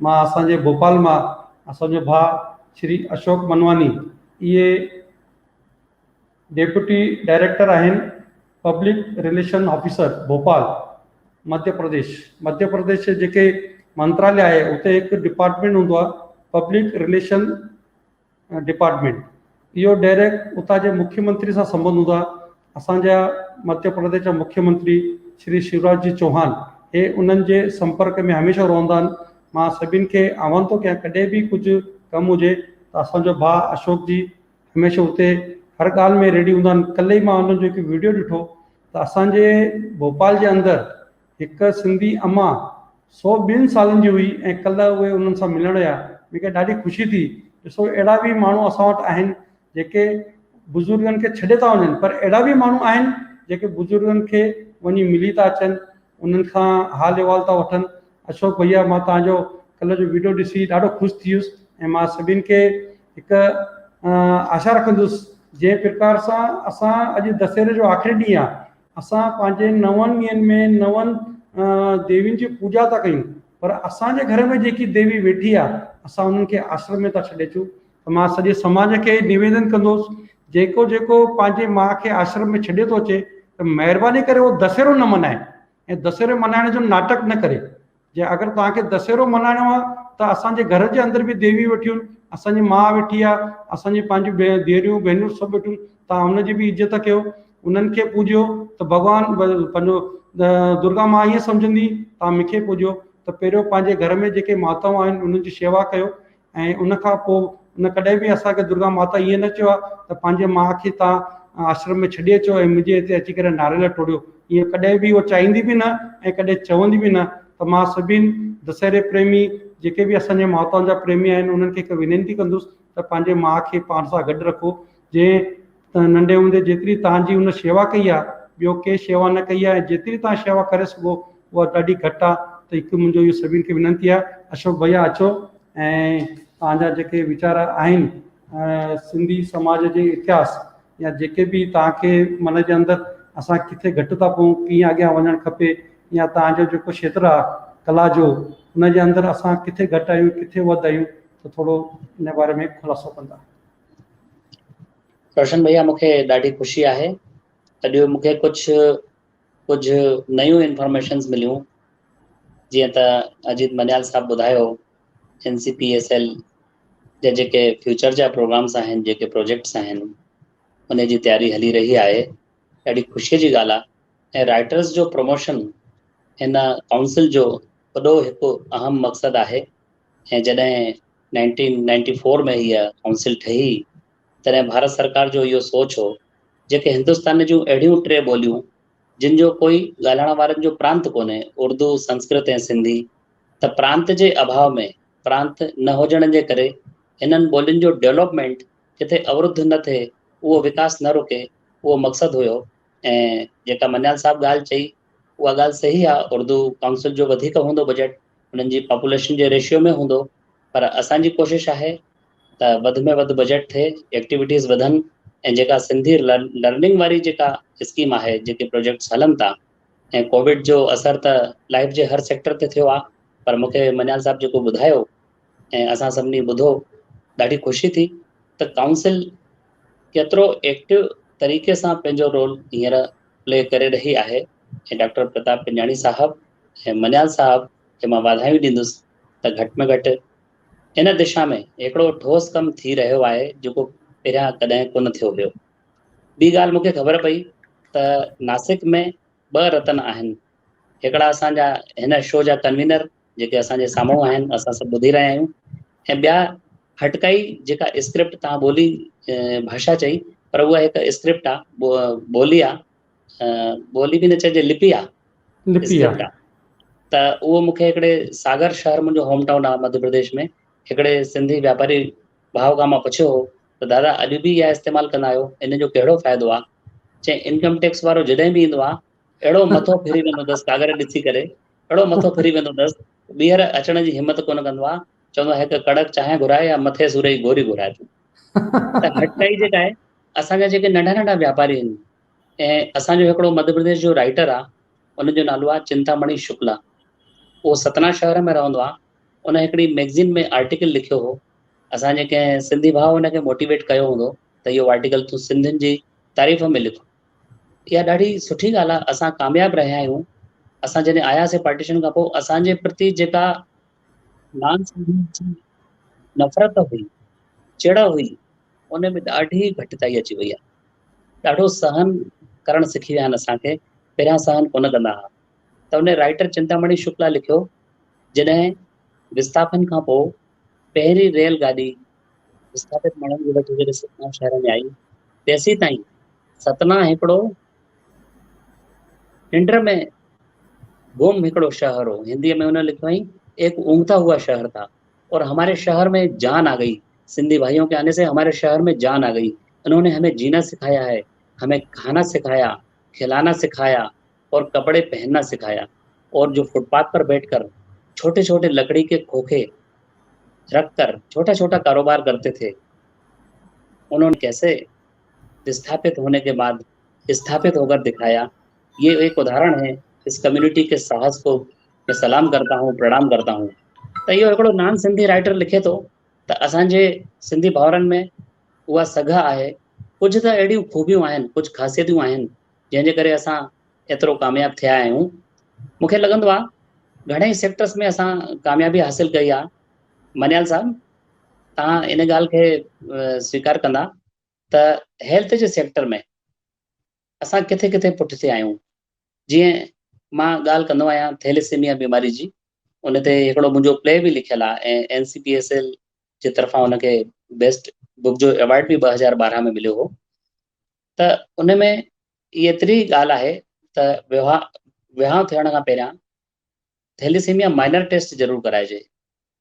مان اسان جي ڀوپال مان اسان جو ڀاء شري اشوڪ منواني اهي ڊيپوٽي ڊائريڪٽر آهن public relation officer Bhopal Madhya Pradesh Madhya Pradesh جي جيڪي منترالي آهي اتي هڪ ڊپارٽمينٽ هوندو آهي پبلڪ رليشن ڊپارٽمينٽ اهو ڊائريڪٽ اتان جي مکيه منتري سان سنٻنڌ هوندو آهي اسان جا مڌيه پرديش جا مکيه منتري شري شيوراج جي چوهان هي انهن جي سمپرڪ ۾ هميشه رهندا آهن مان سڀن کي آهوان ٿو ڪيان ڪڏهن به ڪجهه ڪم هجي ته اسان جو ڀاء اشوڪ جي هميشه اتي هر ڳالهه ۾ ريڊي هوندا آهن ڪلهه ئي مان انهن جو هڪ ويڊيو ڏٺو ته اسان جي ڀوپال جي اندر هڪ سنڌي امان 102 سالن جي هئي ۽ ڪلهه اهي انهن سان ملڻ ويا. مون کي ڏاڍي خوشي ٿي. ڏسو اهڙا به ماڻهو اسان وٽ آهن جيڪي بزرگن کي ڇڏي ٿا وڃن پر اهڙا به ماڻهو آهن جيڪي بزرگن کي وڃي ملي ٿا اچن انهن کان حال احوال ٿا وٺن. اشوڪ ڀئيا مان توهان جو ڪلهه جو ويڊيو ڏسي ڏاڍو خوش ٿي ويس ۽ مان سڀن کي هڪ آشا رکندس جنهن پرڪار سان اسان اڄ دسهري جو آخري ڏينهن آهي اسان پنهنجي نون ڏينهن ۾ نون ديوين جي پوڄا ٿا ڪيون پر اسان جي گهر ۾ جيڪي ديوي ويٺي آهي اسان انهن کي آشرم ۾ ٿا ڇڏي اچون ته مان سڄي سماج کي نويدن ڪندوس جيڪو جيڪو پنهنجي ماء کي آشرم ۾ ڇڏي ٿو اچي ته مهرباني ڪري اهو دسهرو نه منائي ۽ دسهري منائڻ جو ناٽڪ نه ڪري جي اگر توهان کي دسهرو ملهائڻو آهي ته اسان جي گهر جي اندر به ديوي ويٺيون آهن، اسان جي ماء ويٺي آهي، اسان جي پنهنجون ڌيئريون ڀينرون سڀ ويٺيون آهن، توهان ان جي به عزت ڪيو، انهن کي پوڄيو ته ڀڳوان پنهنجو درگا ماء ائين سمجهندي توهان مون کي پوڄيو ته پهريون پنهنجي گهر ۾ جيڪي ماتائون آهن انهن جي شيوا ڪيو ۽ ان کان پوء ان ڪڏهن به اسان کي درگا ماتا ائين نه چيو آهي ته پنهنجي ماء کي توهان آشرم ۾ ڇڏي اچو ۽ منهنجي هتي اچي ڪري ناريل ٽوڙيو ائين ڪڏهن به اهو چاهيندي به نه ۽ ڪڏهن چوندي به نه ته مان سڀني دسهري پريمي جيڪي به اسان جي ماتائن جا پريمي آهن انهن کي هڪ وينتي ڪندس ته پنهنجي ماء کي پاڻ سان گڏ رکو جنهن ته ننڍي هوندي جيتري توهان جي ان شيوا ڪئي آهي ٻيو ڪنهن شيوا نه ڪئي آهي ۽ جيتري توهان شيوا ڪري سگهو اها ڏاڍي گهٽ آهي ته هڪ منهنجو اهو سڀني کي وينتي آهي اشوڪ ڀيا اچو ۽ توهان جا جيڪي ويچار آهن سنڌي سماج جي اتهاس يا جيڪي به توهان کي من جي اندر اسان ڪٿي گهٽ ٿا پئون ڪيئن اڳيان وڃڻ کپي يا توهان جو جيڪو کيتر آهي ڪلا جو ان جي اندر اسان ڪٿي گهٽ آهيون ڪٿي وڌ آهيون ته ٿورو ان باري ۾ خلاصو ڪندا. روشن ڀيا مون کي ڏاڍي خوشي آهي اڄ مون کي ڪجهه ڪجهه نيون انفارميشنز مليون جيئن ته اجيت منيال صاحب ٻڌايو N C P S L جا جيڪي فيوچر جا پروگرامس آهن جيڪي پروجيڪٽس آهن ان جي تياري هلي رهي آهي ڏاڍي خوشي جي ڳالهه آهي ۽ رائٽرز جو پروموشن هن ڪائونسل جو وڏو هڪ اهم مقصد آهي ۽ جڏهن 1994 ۾ هيء ڪائونسل ٺهي، تڏهن ڀارت سرڪار جو اهو سوچ هو، جيڪي هندستان جون اهڙيون ٽي ٻوليون، جن جو ڪوئي ڳالهائڻ وارن جو پرانت ڪونهي، اردو، سنسڪرت ۽ سنڌي، ته پرانت جي اڀاء ۾، پرانت نه هجڻ جي ڪري، هنن ٻولين جو ڊولپمينٽ ڪٿي اوروڌ نه ٿئي، اهو وڪاس نه رڪي، اهو مقصد هيو ۽ جيڪا منيال صاحب ڳالهه چئي، اها ڳالهه صحيح آ، اردو ڪائونسل جو وڌيڪ هوندو بجيٽ، انهن جي پاپوليشن جي ريشيو ۾ هوندو، پر اسان جي ڪوشش آهي ته وڌ ۾ وڌ بجيٽ ٿئي، ايڪٽيوٽيز وڌن ۽ جيڪا سنڌي لرننگ واري جيڪا اسڪيم آهي، جيڪي پروجيڪٽس هلن ٿا ۽ ڪووڊ جو اثر ته لائف جي هر سيڪٽر تي ٿيو آهي پر مون کي منيال صاحب جيڪو ٻڌايو ۽ اسان سڀني ٻڌو ڏاڍي خوشي ٿي ته ڪائونسل ڪيترو ايڪٽو طريقي سان پنهنجو رول هينئر پلي ڪري رهي آهي ۽ ڊاڪٽر پرتاپ پنجاڻي صاحب ۽ منيال صاحب کي مان واڌايون ڏيندس ته گهٽ ۾ گهٽ ان دشا ۾ هڪڙو ٺوس ڪم ٿي رهيو آهي جيڪو پهريان ڪڏهن ڪونه ٿيو هيو. ٻي ڳالهه مون کي خبر پئي ته ناسڪ ۾ ٻه رتن آهن. هڪڙا اسان جا هن شو جا ڪنوينر جيڪي اسان جي سامهون آهن اسان سڀ ٻڌي رهيا آهيون ۽ ٻيا هٽڪائي جيڪا اسڪرپٽ تان ٻولي ڀاشا چئي پر اها هڪ اسڪرپٽ آ ٻولي آ ٻولي به نه چئجي لپي آ لپي آ ته اهو مون کي هڪڙي ساگر شهر منهنجو هوم ٽائون آ مڌيه پرديش ۾ هڪڙي سنڌي واپاري ڀاء کان مان پڇيو هو ته دادا اڄ به اها استعمال ڪندا آهيو ان جو ڪهڙو فائدو آ چئي انڪم ٽيڪس وارو جڏهن به ايندو آ اهڙو مٿو ڦري ويندو اٿس ڪاڳر ڏسي ڪري اهڙو مٿو ڦري ويندو اٿس ٻيهر اچڻ جي همت ڪونه ڪندو آ چوندو آ هڪ ڪڙڪ چانهه گهرائي يا مٿي سور جي گوري گهرائي تون ته گهٽتائي جيڪا آهي اسان جا جيڪي ننڍا ننڍا واپاري آهن ۽ اسان جو هڪڙو مڌيه پرديش جو رائٽر آ ان جو نالو آ چنتامڻي شڪلا اهو ستنا شهر ۾ رهندو آ. ان هڪڙي ميگزين ۾ آرٽيڪل لکيو هو. اسان جي ڪنهن سنڌي ڀاء ان کي موٽيويٽ ڪيو هوندو ته اهو آرٽيڪل تون سنڌين جي تعريف ۾ لک. اها ڏاڍي سٺي ڳالهه آهي، اسان ڪامياب رهيا آهيون. اسان جڏهن آياسين پارٽيشن کان پوء اسان جي پرتي جيڪا نان سنڌين جي نفرت هئي، چڙ هئي، ان ۾ ڏاڍي گهٽتائي اچي وئي آهي. ڏاڍو سهن ڪرڻ سکي ويا آهن اسان کي، پهريان سهن ڪونه ڪندا هئا. ته ان رائٽر چنتامڻي شڪلا لکيو، جڏهن وستاپن کان پوء پهرين ريل گاڏي وستاپت ماڻهن کي وٺي جڏهن ستنا شهر ۾ آئي، تيسيتائين ستنا هڪڙو ننڊ ۾ گم هڪڙو شهر هو. هنديء ۾ هن لکيو هئائين، ايڪ اونگتا هوا شهر ٿا اور هماري شهر ۾ جان آ گئي، سنڌي ڀائيون ڪي آني سي هماري شهر ۾ جان آ گئي، انهون ني همين جينا سکايا هي، همين کانا سکايا، کلانا سکايا اور ڪپڙي پهننا سکايا اور جو فٽ پاٿ پر بيٺ ڪر ڇوٽي ڇوٽي لڪڙي ڪي کوکي رک ڪر ڇوٽا ڇوٽا ڪاروبار ڪرتي ٿي، انهون ني ڪيسي وستاپت هوني ڪي بعد اسٿاپت هوڪر دکايا، يي ايڪ اداهرڻ هي اس ڪميونٽي ڪي ساهس ڪو مين سلام ڪرتا هون پرڻام ڪرتا هون. ته اهو هڪڙو نان سنڌي رائٽر لکي ٿو ته اسان جي سنڌي ڀائرن ۾ اها سگهه آهي، ڪجهه ته اهڙيون خوبيون آهن، ڪجهه خاصيتون آهن جنهن جي ڪري اسان ايترو ڪامياب ٿيا آهيون. مون کي لڳندو آهي گهڻي ئي سيڪٽرس ۾ اسان ڪاميابي حاصل ڪئي آهي. منيال صاحب توهان ان ڳالهه کي سويڪار ڪندا ته هيلٿ جي سيڪٽر ۾ اسان ڪٿي ڪٿي پٺتي آهيون. جيئن مان ڳالهه ڪندو آهيان ٿيليسيميا بيماري جي، ان تي هڪڙو منهنجو پلي به لکيل آهي ۽ اين سي پي ايس L جي طرفان ان کي بيسٽ بڪ جو ايوارڊ به 2012 ۾ مليو هو. ته ان ۾ ايتري ڳالهه آهي ته وهانء ٿيڻ کان پهريان ٿيليسيميا مائنر ٽيسٽ ضرور ڪرائجي،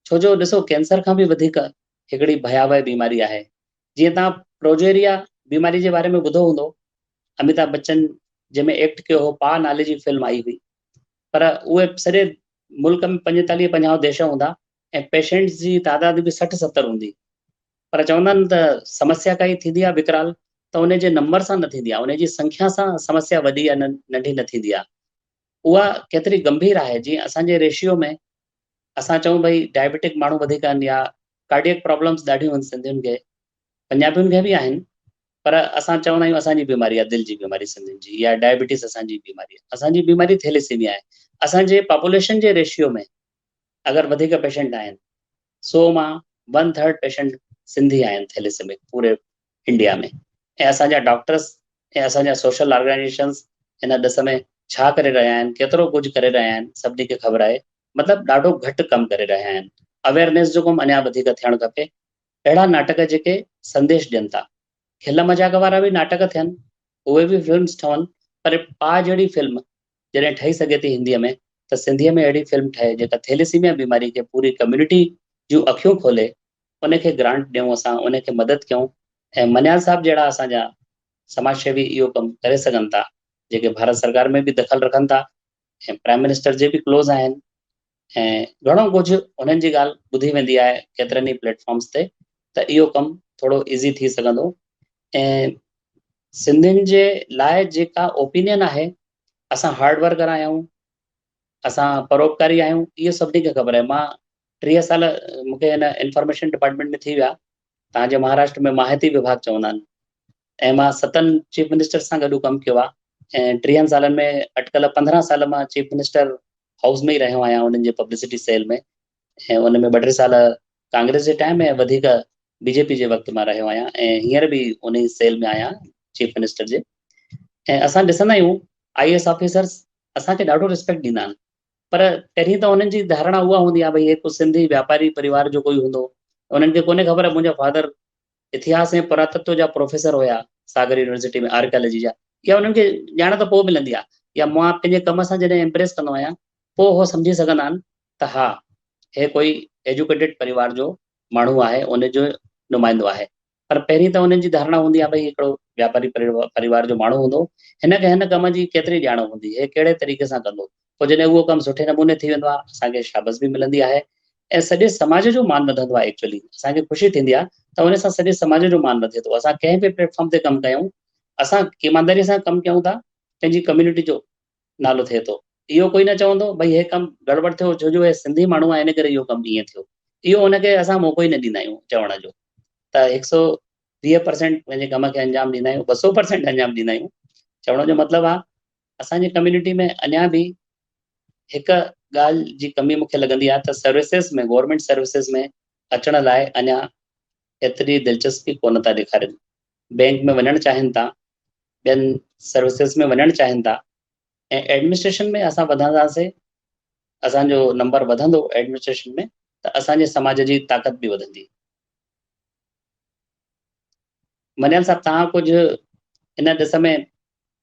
ڇو جو ڏسو ڪينسر کان به وڌيڪ هڪڙي ڀياوهه بيماري آهي. جيئن توهان پروجيريا بيماري جي باري ۾ ٻڌو هوندو، اميتاڀ بچن جنهن ۾ ايڪٽ ڪيو هو، پا نالي جي فلم آئي هئي، پر اهي سڄي ملڪ ۾ 45 50 ديش هوندا ۽ پيشنٽس جي تعداد به 60 70 هوندي، پر چوندا آهن ته سمسيا ڪائي ٿيندي آهي وڪرال ته ان جي نمبر سان نه ٿيندي آهي، ان جي سنکيا سان سمسيا وڏي يا ننڍي نه ٿيندي آهي. اها ڪيتري گنڀير آهي، جيئن اسان جي ريشيو ۾ اسان چئون ڀئي ڊائبيٽڪ ماڻهو وڌيڪ آهن يا ڪارڊيڪ پرابلمس ڏاڍيون آهن سنڌين کي، پنجابين کي به آهن، پر اسان چوندا آهيون اسان جي بيماري آهي دل جي بيماري سنڌين جي يا ڊائبيٽس اسان جي بيماري آهي. اسان جي بيماري ٿيليسيميا آهي. اسان جي پاپوليشن جي ريشيو ۾ اگر وڌيڪ پيشنٽ آهن 100 مان ون ٿرڊ پيشنٽ سنڌي آهن ٿيليسيمڪ پوري انڊيا ۾، ۽ اسان جا ڊاڪٽرس ۽ اسان جا سوشل آرگنائيزيشنس ان ڏس ۾ ڇا ڪري رهيا آهن، ڪيترو ڪجهه ڪري رهيا آهن، سڀني کي خبر آهي، مطلب ڏاڍو گهٽ ڪم ڪري رهيا آهن. اويئرنيس جو ڪم اڃا وڌيڪ ٿيڻ کپي. اهڙا ناٽڪ جيڪي سنديش ڏين ٿا، کل مذاق وارا به ناٽڪ ٿين، اهي به فلمز ٺهن، پر پا جهڙي فلم جڏهن ٺهي سگهي ٿي هنديء ۾ ته سنڌيء ۾ اهڙي فلم ٺهي جيڪا ٿيليسيميا بيماري کي پوري ڪميونٽي جون اکيون کولي، ان کي گرانٽ ڏيون اسان، ان کي مدد ڪيون ۽ منيال صاحب جهڙا اسان جا سماج سيوي اهو ڪم ڪري سگهن ٿا، جيڪي ڀارت سرڪار ۾ به دخل رکن ٿا ۽ پرائم منسٽر جي به ڪلوز آهن ۽ گهڻو ڪجهه انهن جي ڳالهه ٻڌي ويندي آهي ڪيترن ئي پليٽ فارمز تي، ته اهو ڪم ٿورو ايزي ٿي سگهندو. ۽ سنڌين جي لاء جيڪا اوپينين آهي، اسان هارڊ ورڪر آهيون، اسان پروپڪاري آهيون، اهو سڀني کي خبر آهي. مان 30 سال مون کي هن انفارميشن ڊپارٽمينٽ ۾ ٿي ويا، توهان جي مهاراشٽر ۾ ماهتي وڀاڳ چوندا آهن، ۽ مان ستن چيف منسٽر سان گڏ ڪم ڪيو آهي ۽ 30 سالن ۾ اٽڪل 15 سال مان چيف منسٽر هائوس ۾ ئي رهيو آهيان انهن جي پبلسٽي سيل ۾، ۽ ان ۾ ٻه ٽي سال ڪانگريس جي ٽائيم ۽ وڌيڪ بي جي پي جي وقت مان رهيو آهيان ۽ هينئر به ان ئي سيل ۾ آهيان چيف منسٽر جي. ۽ اسان ڏسندا آهيون آئي ايس آفيسرس اسان کي ڏاڍو ريسپيڪٽ ڏيندا آهن، پر پهرين ته انهن جي ڌارڻا اها هوندي آهي ڀئي هي ڪو سنڌي واپاري پريوار جو ڪوئي هوندو، انهن کي ڪونهي خبر منهنجا فادر اتهاس ۽ پراتتو جا پروفيسر هيا ساگر يونيورسٽي ۾ آرڪيالاجي جا، اها انهن کي ڄاڻ ته پوء ملندي آهي يا مان پنهنجي ڪم سان جڏهن امپريس ڪندو آهيان پوء هو سمجهي سگهندا آهن ته ها هي ڪوئي ايجوڪيٽيڊ پريوار جو ماڻهو آهي، ان جو نمائندو آهي. پر پهرين ته انهن جي ڌارڻا هوندي آهي ڀئي هڪڙو واپاري پريوار جو ماڻهو هوندو، هن کي هن ڪم جي ڪيتري ڄاڻ هوندي، هي ڪهڙي طريقي سان ڪندو. پوء جڏهن اهو ڪم سٺي نموني ٿي ويندو آهي اسان کي شابس به ملندي آهي ۽ سڄي سماج جو مان وڌندو آهي. ايڪچوئلي اسان کي خوشي ٿيندي آهي ته ان سان سڄي سماج جو مان وڌي ٿو. اسان ڪنهن به پليٽ فارم تي ڪم ڪيون، اسان ايمانداري سان ڪم ڪيون ٿا، پنهنجي ڪميونٽي جو نالو ٿئي ٿو. اهو ڪوئي نه چوندو ڀئي هي ڪم گڙٻڙ ٿيو ڇو جو هي سنڌي ماڻهو آهي ان ڪري اهو ڪم ائين ٿيو. اهو ان کي اسان موقعو ئي نه ڏيندا آهيون چوڻ جو ته هڪ سو ويهه پرسينٽ پنهنجي ڪم کي انجام ڏيندا آهيون، 200% انجام ڏيندا آهيون. چوڻ جو مطلب آهي اسان جي ڪميونٽي ۾ اڃا به هڪ ڳالهه جي ڪمي مون کي لڳندي آهي ته سروسز ۾ گورنمينٽ سروسز ۾ اچڻ لاء اڃا ايتري دلچسپي ڪونه ٿا ڏيکارين. بينڪ ۾ وڃڻ چاهين ٿا، ٻين سروسز ۾ وڃڻ چاهين ٿا ۽ ايڊمنسٽريشن ۾ اسان وڌنداسين، اسان جو نمبر وڌندو ايڊمنسٽريشن ۾ ته اسان جي سماج جي طاقت به وڌندي. منيل صاحب توهان ڪجهه ان ڏس ۾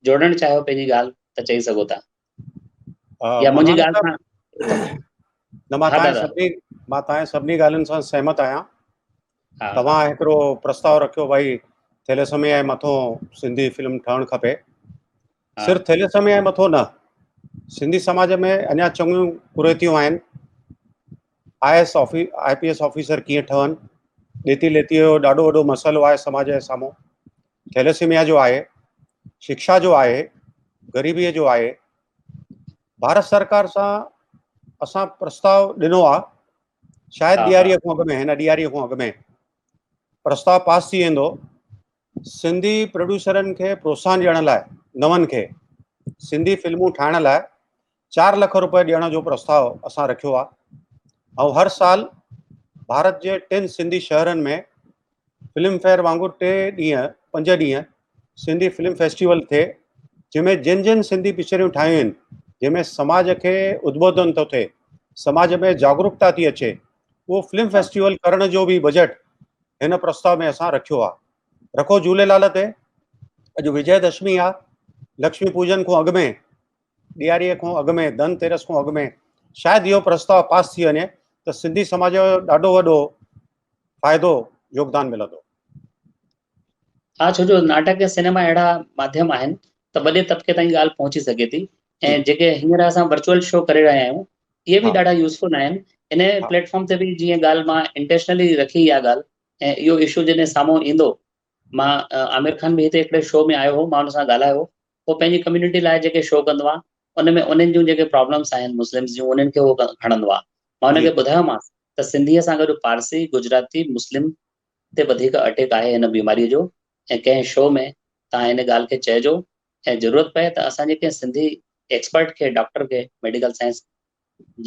جوڙڻ چاهيو پنهنجي ڳالهه ته چئي سگهو ٿا يا منهنجي ڳالهه سان. نه، مان توهان سڀني مان توهان سڀني ڳالهين سان سهمت آهيان. توهان هڪڙو پرستاو رکيو ڀائي ٿيليسميا جي مٿو سنڌي فلم ٺهڻ کپي. صرف ٿيليسميا جي مٿو نه، سنڌي سماج ۾ اڃا چڱيون ڪريتيون آهن. I S I P S officer ڪيئن ٺهن، ڏيتي ليتي جو ڏاڍو وڏو مسئلو آهي سماج جي سامهون، ٿيليسيميا جو آهي، شڪشا جو آهي، غريبيء جو آهي. ڀارت سرڪار سان اسان پرستاو ڏنو آهي، شايد ڏياريء کان اڳ ۾ هن ڏياريء کان اڳ ۾ پرستاو پاس ٿي ويندو. سنڌي پروڊيوسرن کي پروتساهن ڏيڻ لاء نون کي سنڌي فلمون ٺاهڻ لاء 4 لک روپيه ڏيڻ جو پرستاو اسان رکيو آهي ۽ هر سال ڀارت جي ٽن سنڌي شهرن ۾ فلم فيئر وانگر 3 ڏينهن 5 ڏينهن سنڌي فلم فيسٽيول ٿئي، جنهن ۾ جن جن سنڌي پڪچريون ٺاهيون آهن، جنهن ۾ سماج کي ادبوڌن ٿو ٿئي، سماج ۾ جاگروڪتا ٿي اچي، اهو فلم فيسٽيول ڪرڻ جو به بجيٽ هن پرستاو ۾ اسان رکيو آهي. رکو جهوليلال تي، اڄ وجي دشمي آهي، لڪشمي پوجن کان اڳ ۾، ڏياريء کان اڳ ۾، ڌن تيرس کان اڳ ۾ شايد اهو پرستاو پاس ٿي وڃي ته سنڌي سماج جو ڏاڍو وڏو فائدو يوگدان ملندو. ها، ڇو جو ناٽڪ ۽ سئنيما اهڙا ماڌيم آهن ته وڏي طبقي تائين ڳالهه پهچي سگهي ٿي ۽ جيڪي هينئر اسان ورچوئل شو ڪري رهيا آهيون اهي به ڏاڍا يوزفل آهن. ان پليٽ فارم تي به جيئن ڳالهه مان انٽينشنلي رکي اها ڳالهه ۽ اهو اشو جڏهن سامهون ايندو، مان عامر خان به هتي هڪڙي شو ۾ آيو هو، مان ان سان ڳالهايو، هو پنهنجي ڪميونٽي لاء جيڪي شو ڪندو آهي ان ۾ انهن جون جيڪي پرابلمس آهن مسلمس جون انهن کي هو کڻندو آهي. مان ان کي ٻڌايومانس ته سنڌيء سان گڏ پارسي، گجراتي، مسلم تي وڌيڪ اٽيڪ آهي هن بيماريء جو ۽ ڪنهن شو ۾ توهان ان ڳالهه کي چئجو ۽ ضرورت پئي ته اسان جي ڪنهن سنڌي ايڪسپرٽ کي، ڊاڪٽر کي، ميڊيڪل سائنس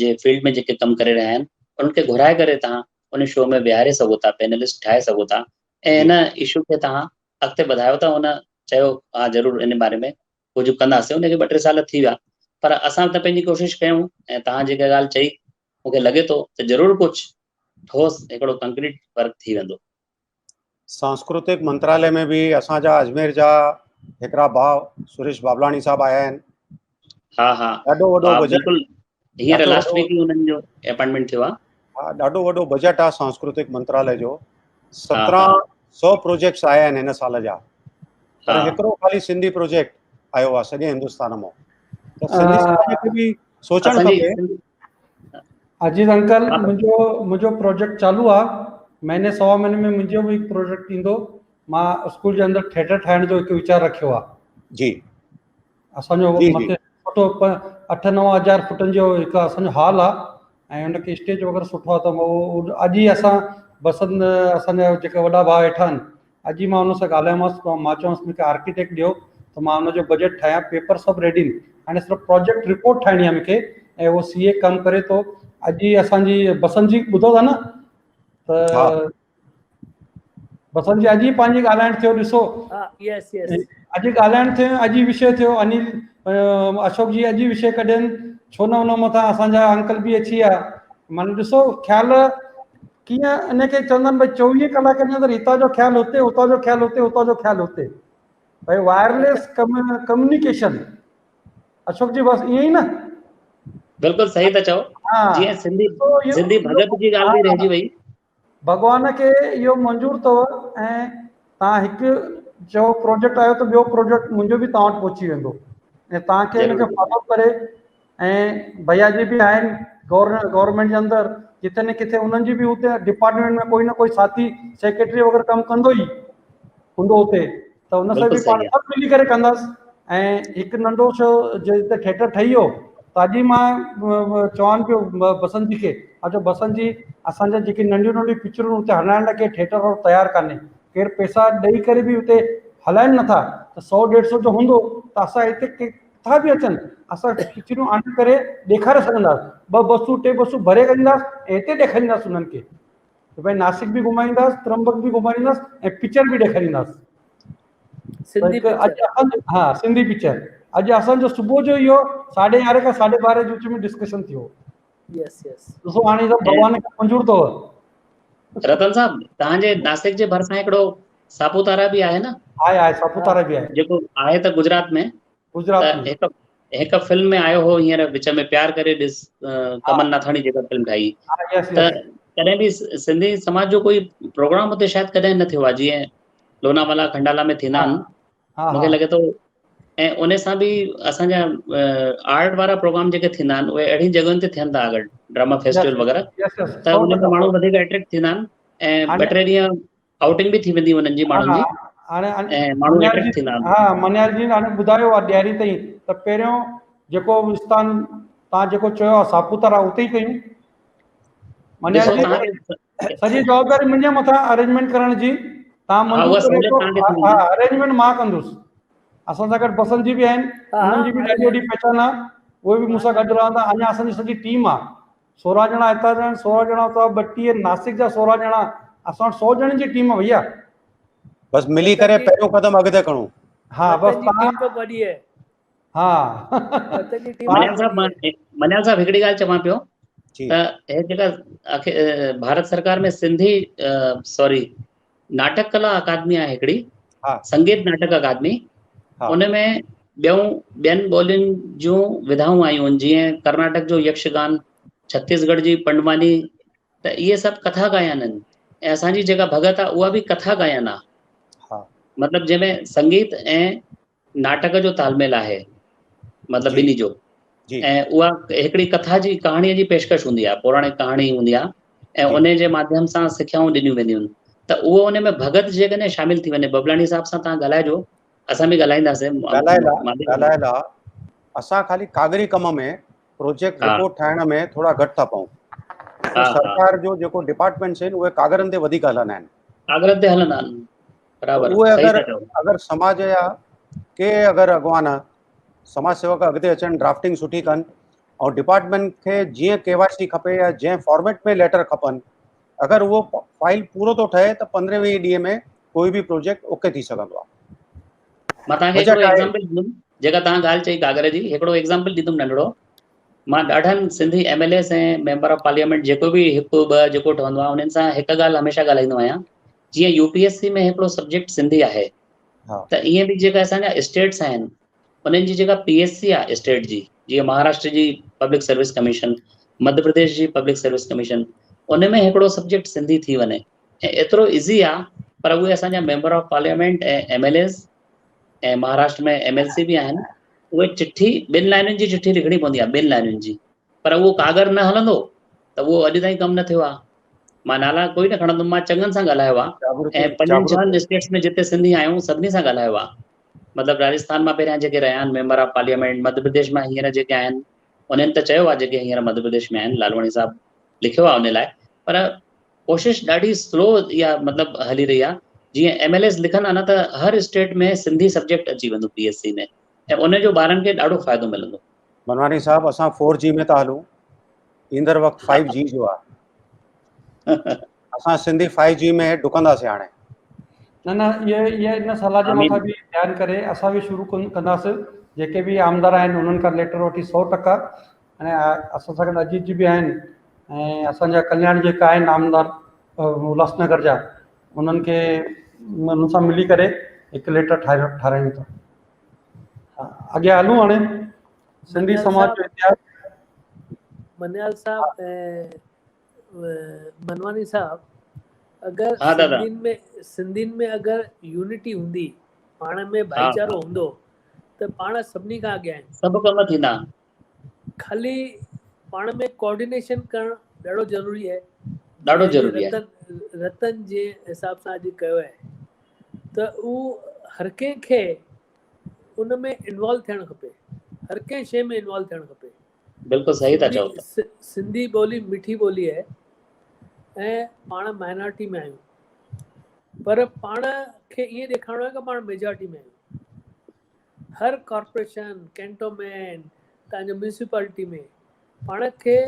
جي فيلڊ ۾ جيڪي ڪم ڪري رهيا آهن انهن کي گهرائي ڪري توهان ان شو ۾ ويهاري سگهو ٿا، پينلسٽ ٺاهي سگهو ٿا ۽ هن اشو کي توهان اڳتي وڌايو ته هن چيو ها ضرور ان باري ۾ ڪجهه ڪنداسين. ان کي ٻه ٽي سال ٿي ويا پر اسان ته پنهنجي ڪوشش ڪيون ۽ توهان جيڪا ڳالهه چئي مون کي لڳي ٿو ته ضرور ڪجهه ٺوس هڪڙو ڪنڪريٽ ورڪ ٿي ويندو. سانسڪرتڪ منترالي ۾ به اسان جا اجمير جا هڪڙا ڀاء سريش بابلاڻي صاحب آيا آهن. ها ها، ڏاڍو وڏو بجيٽ، بلڪل هينئر لاسٽ ويڪ ئي انهن جو اپائنٽمينٽ ٿيو آهي. ها، ڏاڍو وڏو بجيٽ آهي سانسڪرتڪ منترالي جو. 1700 پروجيڪٽس آيا آهن هن سال جا، پر هڪڙو خالي سنڌي پروجيڪٽ آيو آهي سڄي هندستان مان. ته سنڌي سماج کي به سوچڻ کپي. عزيز انڪل، منهنجو پروجيڪٽ چالو آ، مهيني سوا مهيني ۾ منهنجو به هڪ پروجيڪٽ ايندو. مان اسڪول جي اندر ٿيٽر ٺاهڻ جو هڪ ويچار رکيو آ. اسان جو مٿي سٺو 8 9 هزار فٽن جو هڪ اسان جو هال آ ۽ ان کي اسٽيج وغيره سٺو آ ته اڄ ئي اسان بسنت اسان جا جيڪا وڏا ڀاء ويٺا آهن، اڄ ئي مان ان سان ڳالهايومانس، مان چيومانس مون کي آرڪيٽيڪٽ ڏيو ته مان ان جو بجيٽ ٺاهيان، پيپر سڀ ريڊي آهن، هاڻي صرف پروجيڪٽ رپورٽ ٺاهڻي آهي مون کي ۽ اهو سي اي ڪم ڪري ٿو. اڄ ئي اسان جي بسنت جي ٻڌو ٿا نه ته بسنت جي اڄ ئي پنهنجي ڳالهائڻ ٿيو، ڏسو يس يس اڄ ڳالهائڻ ٿيو، اڄ ئي وشي ٿيو، انيل اشوڪ جي اڄ ئي وشي ڪڍين، ڇو نه ان مٿان اسان جا انڪل به اچي ويا. معنيٰ ڏسو خيال ڪيئن ان کي چوندا آهن ڀئي 24 ڪلاڪن جي اندر هتان جو خيال هتي، هتان جو خيال هتي، هتان جو خيال هتي، ڀئي وائرليس ڪميونيڪيشن. اشوڪ جي بس ائين ئي نه؟ بلڪل صحيح ٿا چئو، جيئن سنڌي سنڌي ڀڳت جي ڳالهه به رهجي وئي. ڀڳوان کي اهو منظور اٿو ۽ توهان هڪ چئو پروجيڪٽ آيو ته ٻيو پروجيڪٽ منهنجو به توهان وٽ پهچي ويندو ۽ توهان کي ان کي فالو ڪري ۽ ڀيا جي به آهن گورنمينٽ جي اندر جتي نه ڪٿي انهن جي به اتي ڊپارٽمينٽ ۾ ڪوئي نه ڪوئي ساٿي سيڪريٽري وغيره ڪم ڪندو ئي هوندو اتي، ته ان سان به پاڻ سڀ ملي ڪري ڪنداس. ۽ هڪ ننڍو سو جتي ٿيٽر ٺهي ويو ته ته اڄ ئي مان چوان پيو بسنت جي کي مان چيو بسنت جي اسان جا جيڪي ننڍيون ننڍيون پڪچرون اتي هلائڻ لاء ڪير ٿيٽر وارو تيار ڪانهي ڪير پئسا ڏئي ڪري به اتي هلائن نٿا ته سو ڏيڍ سو جو هوندو ته اسان هتي ڪٿان به اچن اسان پڪچرون آڻي ڪري ڏيکاري سگهنداسين ٻه بسون ٽي بسون ڀري ڪنداسين ۽ هتي ڏيکارينداسين انهن کي ته ڀائي ناسڪ به گهمائينداسين ترمبڪ به گهمائينداسين ۽ پڪچر به ڏيکارينداسين سنڌي پڪچر ها سنڌي پڪچر اڄ اسان جو صبح جو اهو ساڍي يارهين کان ساڍي ٻارهين جي وچ ۾ ڊسڪشن ٿيو يس يس ڏسو هاڻي سڀ ڀڳوان کي منظور اٿو. رتن صاحب توهان جي ناسڪ جي ڀرسان هڪڙو ساپوتارا به آهي نه؟ آهي آهي ساپوتارا به آهي. جيڪو آهي ته گجرات ۾. گجرات ۾. هڪ هڪ فلم ۾ آيو هو هينئر وچ ۾ پيار ڪري ڏس ڪمل ناٿاڻي جيڪا فلم ٺاهي ته ڪڏهن به سنڌي سماج جو ڪوئي پروگرام اتي شايد ڪڏهن نه ٿيو آهي جيئن لوناوالا کنڊالا ۾ ٿيندا آهن مونکي لڳي ٿو ۽ ان سان به اسان جا آرٽ وارا پروگرام جيڪي ٿيندا آهن اهي اهڙين جڳهين تي ٿين ٿا اگر ڊراما فيسٽيول وغيره ته ان ۾ ماڻهو وڌيڪ اٽريڪٽ ٿيندا آهن ۽ ٻه ٽي ڏينهن آئوٽنگ به ٿي ويندي انهن جي ماڻهن جي هاڻي ۽ ماڻهو اٽريڪٽ ٿيندا آهن ها منيال جي هاڻي ٻڌايو آهي ڏياري تائين ته پهريون جيڪو اسٿان تان جيڪو چيو آهي ساپوتارا اتي ئي ڪيون منيال جي سڄي جوابداري منهنجي مٿان ارينجمينٽ ڪرڻ جي تان منظور ڪري ٿو ها ارينجمينٽ مان ڪندس اسان سان گڏ بسنت جي به آهن انهن جي به ڏاڍي وڏي پهچان آهي اهي به مون سان گڏ رهندا اڃا اسان جي سڄي ٽيم آهي سورهن ڄڻا هتان جا آهن سورهن ڄڻا اتان ٻٽيهه ناسڪ جا سورهن ڄڻا اسان وٽ سو ڄڻن جي ٽيم آهي ڀئيا بس ملي ڪري پهريون قدم اڳتي کڻون ها بس تان وڏي آهي ها منيال صاحب مان منيال صاحب هڪڙي ڳالهه چوان پيو ته هي جيڪا ڀارت سرڪار ۾ سنڌي سوري ناٽڪ ڪلا اڪادمي آهي هڪڙي سنگيت ناٽڪ اڪادمي ان ۾ ٻيون ٻين ٻولين جون وڌائون آيون آهن جيئن ڪرناٽڪ جو يڪشگان ڇتيسڳڙهه جي پنڊواني ته اهي سڀ ڪٿا گاين آهن ۽ اسان جي جيڪا ڀڳت آهي اها به ڪٿا گاين آهي مطلب جنهن ۾ سنگيت ۽ ناٽڪ جو تال ميل آهي مطلب ٻنهي جو ۽ اها هڪڙي ڪٿا جي ڪهاڻي جي پيشڪش هوندي آهي پوراڻي ڪهاڻي هوندي آهي ۽ ان جي ماڌيم سان سکيائون ڏنيون وينديون آهن ته اهو ان ۾ ڀڳت جيڪڏهن شامل ٿي وڃي ببلاڻي صاحب سان تان ڳالهائجو اسان به ڳالهائينداسين ڳالهائي لا اسان خالي ڪاغري ڪم ۾ پروجيڪٽ رپورٽ ٺاهڻ ۾ ٿورا گهٽ ٿا پئون سرڪار جو جيڪو ڊپارٽمينٽس آهن اهي ڪاغرن تي وڌيڪ هلندا آهن ڪاغرن تي هلندا آهن برابر اهي اگر اگر سماج جا ڪي اگر اڳواڻ سماج سيوڪ اڳتي اچن ڊرافٽنگ سٺي ڪن ۽ ڊپارٽمينٽ کي جيئن ڪي وائي سي کپي يا جنهن فارميٽ ۾ ليٽر کپن اگر اهو فائل پورو ٿو ٺهي ته پندرهين ويهين ڏينهن ۾ ڪوئي به پروجيڪٽ اوڪي ٿي سگهندو آهي. مان توهان کي هڪڙو ايگزامپل ڏيندم جيڪا توهان ڳالهه چئي ڪاڳر جي هڪڙو ايگزامپل ڏيندم ننڍڙو مان ڏاڍن Sindhi M L As ۽ member of parliament جيڪو به هڪ ٻه جيڪو ٺهندو آهي انهن سان هڪ ڳالهه هميشه ڳالهائيندو آهيان جيئن يو پي ايس سي ۾ هڪڙو سبجيڪٽ سنڌي آهي ته ائين به جيڪا اسان جا اسٽيٽس آهن انهن جي جيڪا پي ايس سي آهي اسٽيٽ جي جيئن مهاراشٽر جي public service commission Madhya Pradesh جي پبلڪ سروس ڪميشن ان ۾ هڪڙو سبجيڪٽ سنڌي ٿي وڃي ۽ ايترو ايزي آهي پر اهي اسان جا member of parliament ۽ M L As ۽ Maharashtra ۾ M L C به آهن اهي چٺي ٻن لائنن جي چٺي لکڻي پوندي آهي ٻن لائنن جي پر اهو ڪاڳر نه هلندو ته اهو اڄ تائين ڪم نه ٿيو آهي مان نالا ڪوئي نه کڻندم مان چڱن سان ڳالهايو آهي ۽ پنجن ڇهن اسٽيٽس ۾ جتي سنڌي آهيون سڀني سان ڳالهايو آهي مطلب راجسٿان مان پهريان جيڪي رهيا آهن member of parliament Madhya Pradesh مان هينئر جيڪي آهن انهن ته چيو آهي جيڪي هينئر مڌيه پرديش ۾ آهن لالواڻي صاحب لکيو آهي ان لاء پر ڪوشش ڏاڍي سلو اها مطلب هلي رهي آهي جيئن ايم ايل ايز لکندا نه ته هر اسٽيٽ ۾ سنڌي سبجيڪٽ اچي ويندو پي ايس سي ۾ ۽ ان جو ٻارن کي ڏاڍو فائدو ملندو. منواڻي صاحب اسان فور جي ۾ ٿا هلون ايندڙ وقت فائيو جي جو آهي اسان سنڌي فائيو جي ۾ ڊڪنداسين هاڻي. نه نه اهي اهي ان صلاح جي مٿان به ڌيان ڪري اسان به شروع ڪنداسين جيڪي به آمدار آهن انهن کان ليٽر وٺي 100% ۽ اسان سان گڏ اجيت جي به آهن ۽ اسان جا ڪلياڻ جيڪا آهن نامدار الهاس نگر جا انهن کي انهن سان ملي ڪري هڪ ليٽر ٺاهي ٺارايون ٿا اڳيان هلون هاڻي سنڌي سماج جو اتهاس منيال صاحب منواني صاحب اگر سنڌين ۾ سنڌين ۾ اگر يونٽي هوندي پاڻ ۾ ڀائيچارو هوندو ته پاڻ سڀني کان اڳيان آهيون سڀ ڪم ٿيندا خالي پاڻ ۾ ڪوآرڊينيشن ڪرڻ ڏاڍو ضروري آهي ڏاڍو ضروري آهي رتن رتن جي حساب سان اڄ ڪيو آهي ته اهو هر ڪنهن کي ان ۾ انوالو ٿيڻ کپي هر ڪنهن شي ۾ انوالو ٿيڻ کپي بلڪل صحيح ٿا چئو. سنڌي ٻولي مٺي ٻولي آهي ۽ پاڻ مائنارٽي ۾ آهيون پر پاڻ کي ائين ڏيکارڻو آهي ڪه پاڻ ميجارٽي ۾ آهيون. هر ڪارپوريشن، ڪينٽومينٽ، تنهنجو ميونسپالٽي ۾ پاڻ کي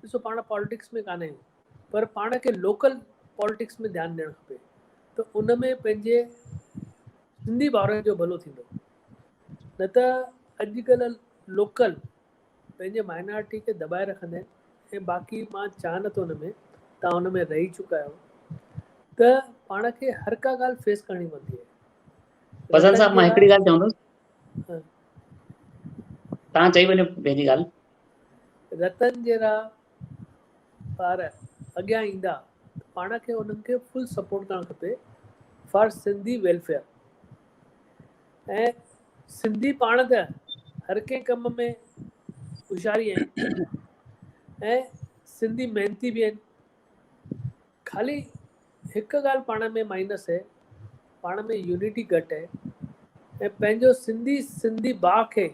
ڏسو پاڻ پاليٽڪس ۾ ڪانه آهيون پر پاڻ کي لوڪل پاليٽڪس ۾ ڌيان ڏيڻ کپي ته ان ۾ پنهنجي سنڌي ڀائرن جو ڀلو ٿيندو نه ته اڄڪلهه لوڪل پنهنجي مائنارٽي کي دٻائي رکندا آهن ۽ باقي مان چاهان نٿو ان ۾ توهان ان ۾ رهي چڪا آهيو ته پاڻ کي هر ڪا ڳالهه فيس ڪرڻي پوندي آهي. فضل صاحب مان هڪڙي ڳالهه چوندس. توهان چئي وڃو پنهنجي ڳالهه. رتن جهڙا ٻار اڳيان ايندا ته پاڻ کي انهن کي فل سپورٽ ڪرڻ کپي فار سنڌي ويلفيئر ۽ سنڌي پاڻ ته هر ڪنهن ڪم ۾ هوشياري آهن ۽ سنڌي محنتي به آهن. خالي هڪ ڳالهه پاڻ ۾ مائنس آهي، پاڻ ۾ يونٽي گهٽ آهي ۽ پنهنجو سنڌي سنڌي ڀاء کي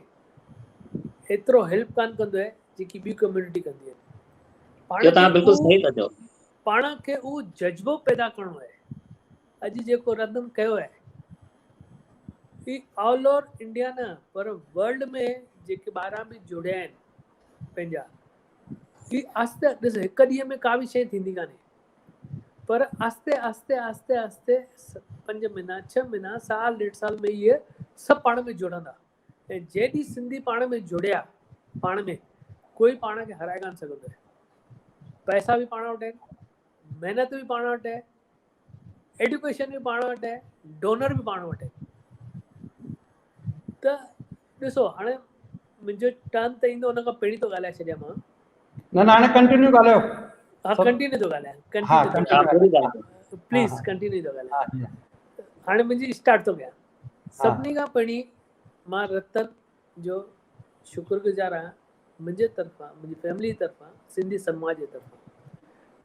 ايترو هيلپ ڪانه ڪندو آهي جيڪي ٻي ڪميونٽي ڪندي آهي. پاڻ کي بلڪل صحيح ٿا چئو. پاڻ کي اهو جذبو پيدا ڪرڻو آهي. اڄ جيڪو رتن ڪيو آهي هي آل اوور انڊيا نه پر ورلڊ ۾ جيڪي ٻاهران به جڙيا آهن پنهنجا هي آهستي ڏس هڪ ڏينهن ۾ ڪا به شيء ٿيندي ڪانهي پر آهستي آهستي آهستي آهستي پنج مهينا ڇهه مهينا سال ڏيڍ سال ۾ اهي سڀ پاڻ ۾ جڙندا ۽ جنهن ڏينهن سنڌي پاڻ ۾ جڙيا پاڻ ۾ ڪوئي پاڻ کي هرائي ڪانه سگهندو آهي. پئسا به پاڻ وٽ آهن، محنت به پاڻ وٽ آهي، ايڊيوڪيشن به پاڻ وٽ آهي، ڊونر به پاڻ وٽ آهي. ته ڏسو هاڻي منهنجو ٽرن ته ايندو ان کان پهرين ٿو ڳالهائي ڇڏيان مان. نه نه هاڻي ڪنٽينيو ڳالهايو. ها ڪنٽينيو ٿو ڳالهايان ڪنٽينيو پليز ڪنٽينيو ٿو ڳالهايان. هاڻي منهنجي اسٽارٽ ٿو ڪيان. سڀني کان پهرين مان رتن جو شڪر گذار آهيان منهنجي طرفان منهنجي فيملي طرفان سنڌي سماج جي طرفان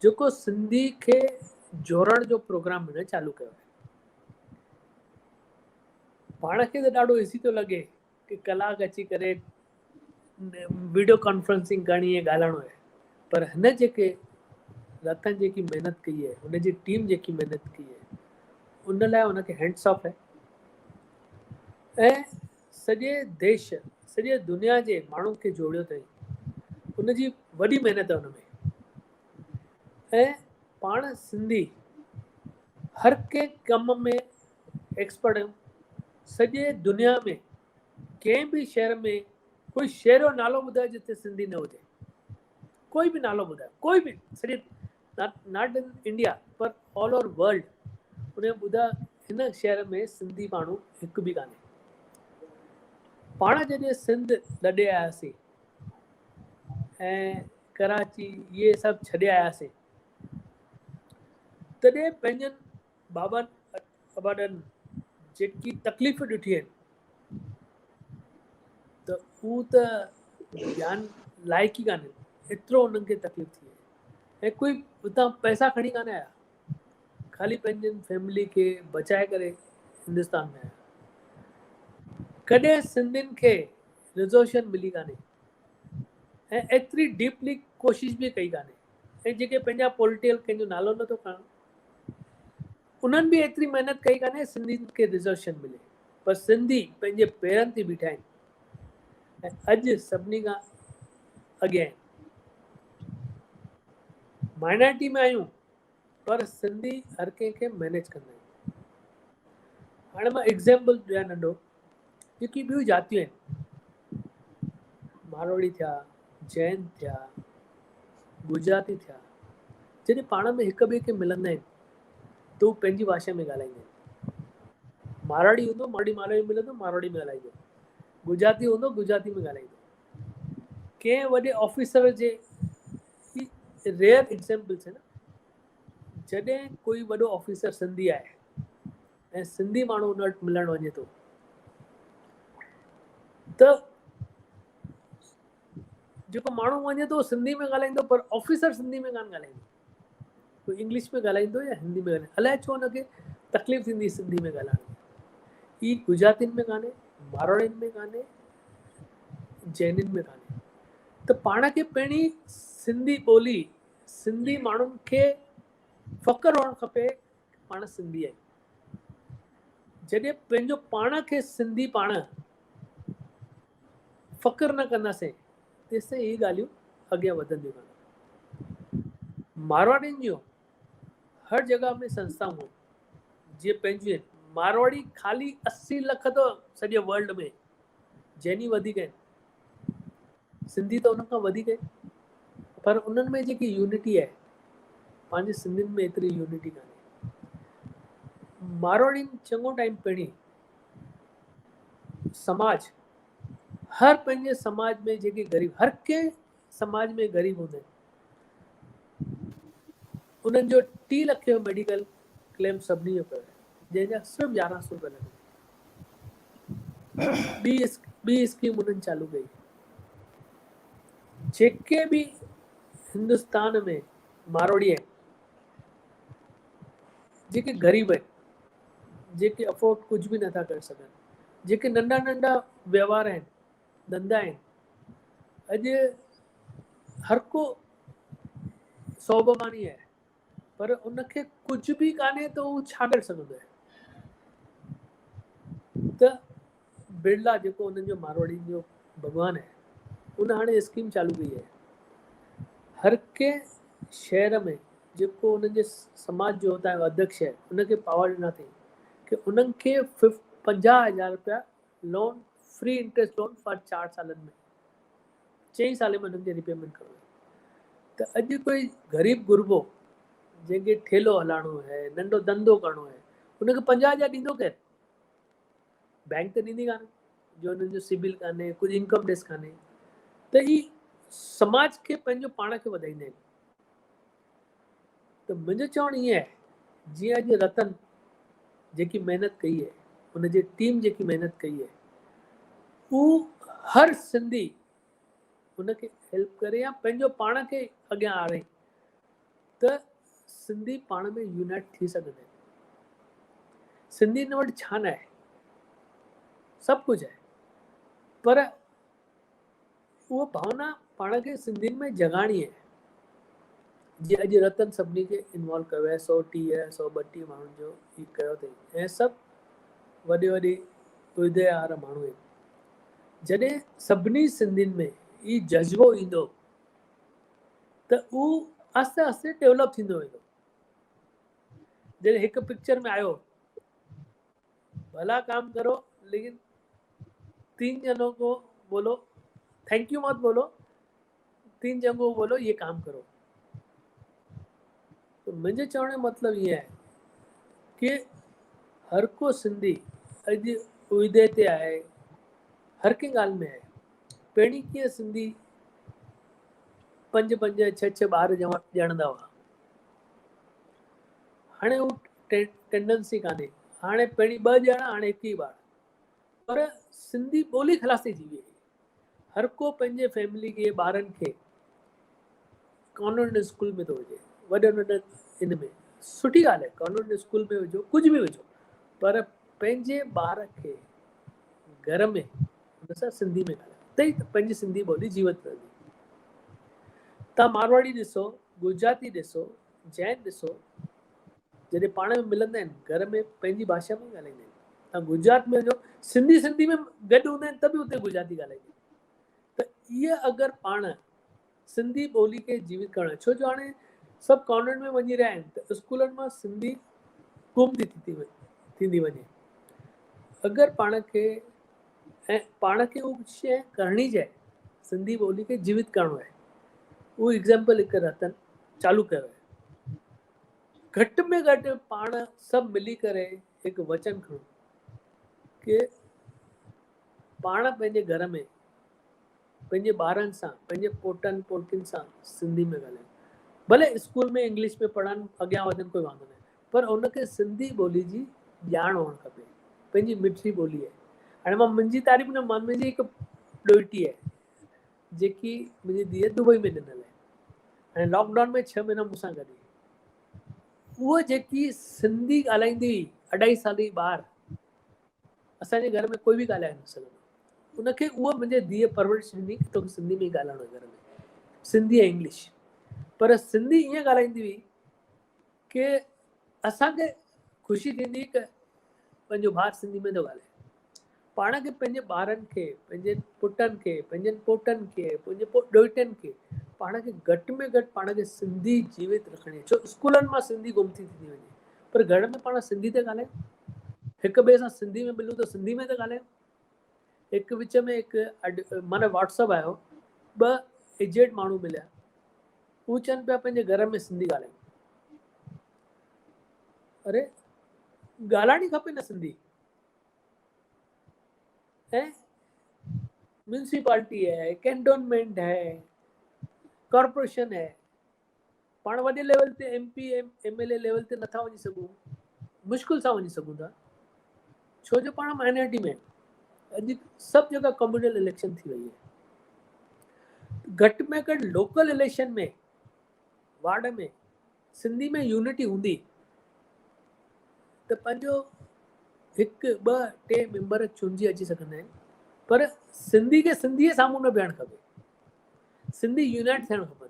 جيڪو سنڌي کي جوڙڻ جو پروگرام هن چالو ڪيو آهي. پاڻ کي ته ڏاڍو ايزي ٿو لڳي ڪي ڪلاڪ اچي ڪري ويڊيو ڪانفرنسنگ ڪرڻي ۽ ڳالهائڻو آهي پر هن جيڪي رتن جيڪي محنت ڪئي آهي هن جي ٽيم جيڪي محنت ڪئي آهي ان لاء هن کي هينڊس آف آهي ۽ سڄي ديش سڄي دنيا جي ماڻهن کي جوڙيو اٿئي ان جي وڏي محنت آهي ان ۾ ۽ پاڻ سنڌي هر ڪنهن ڪم ۾ ايڪسپرٽ آهيون. سڄي دنيا ۾ ڪنهن به شهر ۾ ڪوئي شهر جو نالو ٻڌايو جتي سنڌي نه هجي. ڪوئي به نالو ٻڌايو ڪوئي به سڄي not in India per all over world ان جو ٻڌايو هن شهر ۾ سنڌي ماڻهو هڪ به ڪانهي. پاڻ جڏهن سنڌ لڏي آياسين ۽ ڪراچي اهي سڀ ڇڏي آياسين تڏهن پنهنجن بابن اباڏن جيڪي تڪليفون ڏٺي آهن ته هو ته بيان لائق ئي ڪانهن ايترو انهن کي تڪليف ٿي آهي ۽ ڪوئي اتان پئسا کڻي ڪانه آيا خالي پنهنجن فيملي کي بچائي ڪري هندستان ۾ آيا ڪڏهن سنڌين کي رزرويشن ملي ڪانهي ۽ ايتري ڊيپلي ڪوشش به ڪئي ڪانهي ۽ جيڪي پنهنجا پوليٽيڪل ڪنهن جو نالو نٿو کڻان انهن به ايتري محنت ڪئي ڪانهي سنڌين کي رزرويشن ملي پر سنڌي پنهنجي پيرن تي بيٺا آهن ۽ اڄ سڀني کان اڳيان آهن. مائنارٽي ۾ آهيون پر سنڌي هر ڪنهن کي مينيج ڪندا آهن. هاڻي مان ايگزامپل ڏيان ننڍو جيڪي ٻيون جاتيون آهن ماروئڙي ٿيا جين ٿيا گجراتي ٿيا جڏهن پاڻ ۾ هڪ ٻئي کي ملندا آهن ته هو پنهنجي ڀاشا ۾ ڳالهائيندا آهن. مارواڙي هوندو مارواڙي مارواڙي ۾ ملندو مارواڙي ۾ ڳالهائيندو، گجراتي هوندو گجراتي ۾ ڳالهائيندو. ڪنهن وڏي آفيسر جي هي ريئر ايگزامپلس آهن جڏهن ڪوئي وڏو آفيسر سنڌي آهي ۽ سنڌي ماڻهو ان وٽ ملڻ وڃي ٿو ته جيڪو ماڻهو وڃي ٿو سنڌي ۾ ڳالهائيندو پر آفيسر سنڌي ۾ ڪانه ڳالهائيندو ڪوئي انگلش ۾ ڳالهائيندو يا هندي ۾ ڳالهائيندو الائي ڇو هن کي تڪليف ٿيندي سنڌي ۾ ڳالهائڻ ۾ هي گجراتين ۾ ڪانهي مارواڙين ۾ ڪانهي جينين ۾ ڪانهي ته پاڻ کي پهرين سنڌي ٻولي، سنڌي ماڻهن کي فخر هئڻ کپي پاڻ سنڌي آهيون. جڏهن پنهنجو پاڻ کي سنڌي پاڻ فخر نه ڪنداسين تيستائين هي ڳالهيون اڳيان وڌنديون ڪانه. مارواڙين جون هر جڳهه ۾ سنسٿائون آهن جيئن پنهنجون آهن. مارواڙي خالي 80 لک اٿو سڄي ورلڊ ۾، جيني وڌيڪ آهن، سنڌي ته انهن کان وڌيڪ آهن، پر انهن ۾ جيڪي يونٽي آهي پنهنجي سنڌين ۾ ايتري يونٽي ڪانهي. مارواڙين چڱو ٽائيم پهرين سماج هر پنهنجي سماج ۾ جيڪي غريب، هر ڪنهن سماج ۾ غريب هوندا آهن، انهن جو 3 لک جو ميڊيڪل ڪليم سڀني جو ڪيو آهي، جنهن جا صرف 1100 روپيا لڳندا. ٻي اسڪيم انهن چالو ڪئي، جيڪي به هندستان ۾ ماروئڙي آهن، جيڪي غريب آهن، جيڪي افورڊ ڪجهه به نٿا ڪري سگهن، جيڪي ننڍا ننڍا ويوهار آهن، ڌنڌا آهن، اڄ هر ڪو سوڀماني آهي، پر ان کي ڪجهه به ڪانهي ته هو ڇا ڪري سگهندو آهي. ته برلا جيڪو انهن جو ماروئڙين جو ڀڳوان آهي، ان هاڻي اسڪيم چالو ڪئي آهي، هر ڪنهن شهر ۾ جيڪو انهن جي سماج جو هتان جو اڌيڪش آهي، ان کي پاور ڏنا اٿئي ڪي انهن کي 50,000 روپيا loan, free interest loan for 4 سالن ۾، 4 سالن ۾ انهن کي ريپيمينٽ ڪرڻو آهي. ته اڄ ڪوئي غريب غربو جنهن کي ٺيلو هلائڻو آهي، ننڍو ڌنڌو ڪرڻو آهي، ان کي 50,000 ڏيندو ڪير؟ بينڪ ته ڏيندي ڪانه، جو انهن جو سبل ڪانهي، ڪجهه انڪم ٽيڪس ڪانهي. ته هي سماج کي پنهنجو پاڻ کي وڌائيندا آهن. ته منهنجو چوڻ ائين آهي، جيئن اڄ رتن جيڪي محنت ڪئي آهي، ان جي ٽيم جيڪي محنت ڪئي آهي، هو هر سنڌي ان کي هيلپ ڪري يا پنهنجو پاڻ کي اڳيان آڻي ته سنڌي پاڻ ۾ يونائيٽ ٿي سگهندا آهن. سنڌين وٽ ڇا نه آهي، سڀ ڪجهه آهي، پر اها ڀاونا پاڻ کي سنڌين ۾ جڳائڻي آهي. جيئن اڄ رتن سڀني کي انوالو ڪيو آهي، 130 132 ماڻهن جو هي ڪيو اٿئي، ۽ سڀ وڏي وڏي عهدي وارا ماڻهو آهن. جڏهن سڀني سنڌين ۾ هي جذبو ايندو ته هو آهستي آهستي ڊيولپ ٿيندو ويندو. جڏهن هڪ پڪچر ۾ آيو، ڀلا ڪام ڪرو ليڪن 3 جنو ڪو بولو thank you مت بولو، 3 جنو ڪو بولو يي ڪام ڪرو. ته منهنجي چوڻ جو مطلب هي آهي ڪي هر ڪو سنڌي اڄ عهدي تي آهي، هر ڪنهن ڳالهه ۾ آهي. پهرين ڪيئن سنڌي 5 5 6 6 ٻار ڄڻندا هئا، هاڻي هو ٽينڊنسي ڪانهي. هاڻي پهرين 2 ڄڻا، هاڻي هڪ ئي ٻار. پر سنڌي ٻولي خلاص ٿي وئي. هر ڪو پنهنجي فيملي کي، ٻارن کي ڪانوينٽ اسڪول ۾ ٿو وجهي، وڏن وڏن ان ۾ سٺي ڳالهه آهي، ڪانوينٽ اسڪول ۾ وجهو، ڪجهه به وجهو، پر پنهنجي ٻار کي گهر ۾ هن سان سنڌي ۾ ڳالهايو ته ئي پنهنجي سنڌي ٻولي جيوت رهندي. تان مارواڙي ڏسو، گجراتي ڏسو، جين ڏسو، جڏهن پاڻ ۾ ملندا آهن گهر ۾ پنهنجي ڀاشا ۾ ڳالهائيندا آهن. تان گجرات ۾ وڃو، سنڌي سنڌي ۾ گڏ هوندا آهن ته به اتي گجراتي ڳالهائيندا آهن. ته اها اگر پاڻ سنڌي ٻولي کي جيوت ڪرڻ، ڇو جو هاڻي سڀ ڪانوينٽ ۾ وڃي رهيا آهن ته اسڪولن مان سنڌي گم ٿي ٿيندي وڃي. اگر پاڻ کي ۽ پاڻ کي اها شيء ڪرڻي جي سنڌي ٻولي کي جيوت ڪرڻو آهي، اهو ايگزامپل هڪ رتن چالو ڪيو آهي. گهٽ ۾ گهٽ پاڻ سڀ ملي ڪري هڪ وچن کڻون ڪي پاڻ پنهنجي گهر ۾ پنهنجي ٻارن سان، پنهنجي پوٽن پوٽين سان سنڌي ۾ ڳالهايون. ڀلي اسڪول ۾ انگلش ۾ پڙهن، اڳيان وڌن، ڪوئي واندو ناهي، پر ان کي سنڌي ٻولي جي ڄاڻ هئڻ کپي. پنهنجي مٺڙي ٻولي آهي. هاڻي مان منهنجي تعريف نه، مان منهنجي هڪ ڏوهٽي آهي جيڪي منهنجي ڌيء دبئي ۾ ڏنل آهي ۽ لاڪ ڊائون ۾ 6 مهينا مون سان گڏ هئي. اها جيڪي سنڌي ڳالهائيندي هئي، 2.5 سال جي ٻار، اسان جي گهر ۾ ڪوئي به ڳالهائي نه سگهندو. ان کي اها منهنجي ڌيء پرورش ڏني ڪه توکي سنڌي ۾ ئي ڳالهائڻو آهي گهر ۾ سنڌي ۽ انگلش پر سنڌي ائين ڳالهائيندي هئي ڪه اسان کي خوشي ٿيندي ڪه پنهنجو ٻار سنڌي ۾ ٿو ڳالهائي. پاڻ کي پنهنجي ٻارن کي، پنهنجي پٽن کي، پنهنجن پوٽن کي، پنهنجي ڏوهٽن کي پاڻ کي گهٽ ۾ گهٽ پاڻ کي سنڌي جيوت رکڻي آهي. ڇو اسڪولن مان سنڌي گم ٿي ٿيندي وڃي پر گهر ۾ پاڻ سنڌي ته ڳالهايون. هڪ ٻئي سان سنڌي ۾ ملون ته سنڌي ۾ ته ڳالهايون. هڪ وچ ۾ هڪ معنيٰ واٽس اپ آيو ٻه ايجڊ ماڻهو مليا هو چون پيا پنهنجي گهر ۾ سنڌي ڳالهايون. اري ڳالهائڻي کپي نه سنڌي. ۽ ميونسپالٽي آهي، ڪينٽونمينٽ آهي، ڪارپوريشن آهي، پاڻ وڏي ليول تي M P M L A level تي نٿا وڃي سگهون، مشڪل سان وڃي سگهون ٿا، ڇو جو پاڻ مائنارٽي ۾ اڄ سڀ جڳهه ڪميونل اليڪشن ٿي وئي آهي. گهٽ ۾ گهٽ local election ۾ ward ۾ Sindhi ۾ unity هوندي ته پنهنجو هڪ ٻه ٽي ميمبر چونڊجي اچي سگهندا آهن پر سنڌي کي سنڌي جي سامهون نه بيهڻ کپي سنڌي يونائٽ ٿيڻ کپن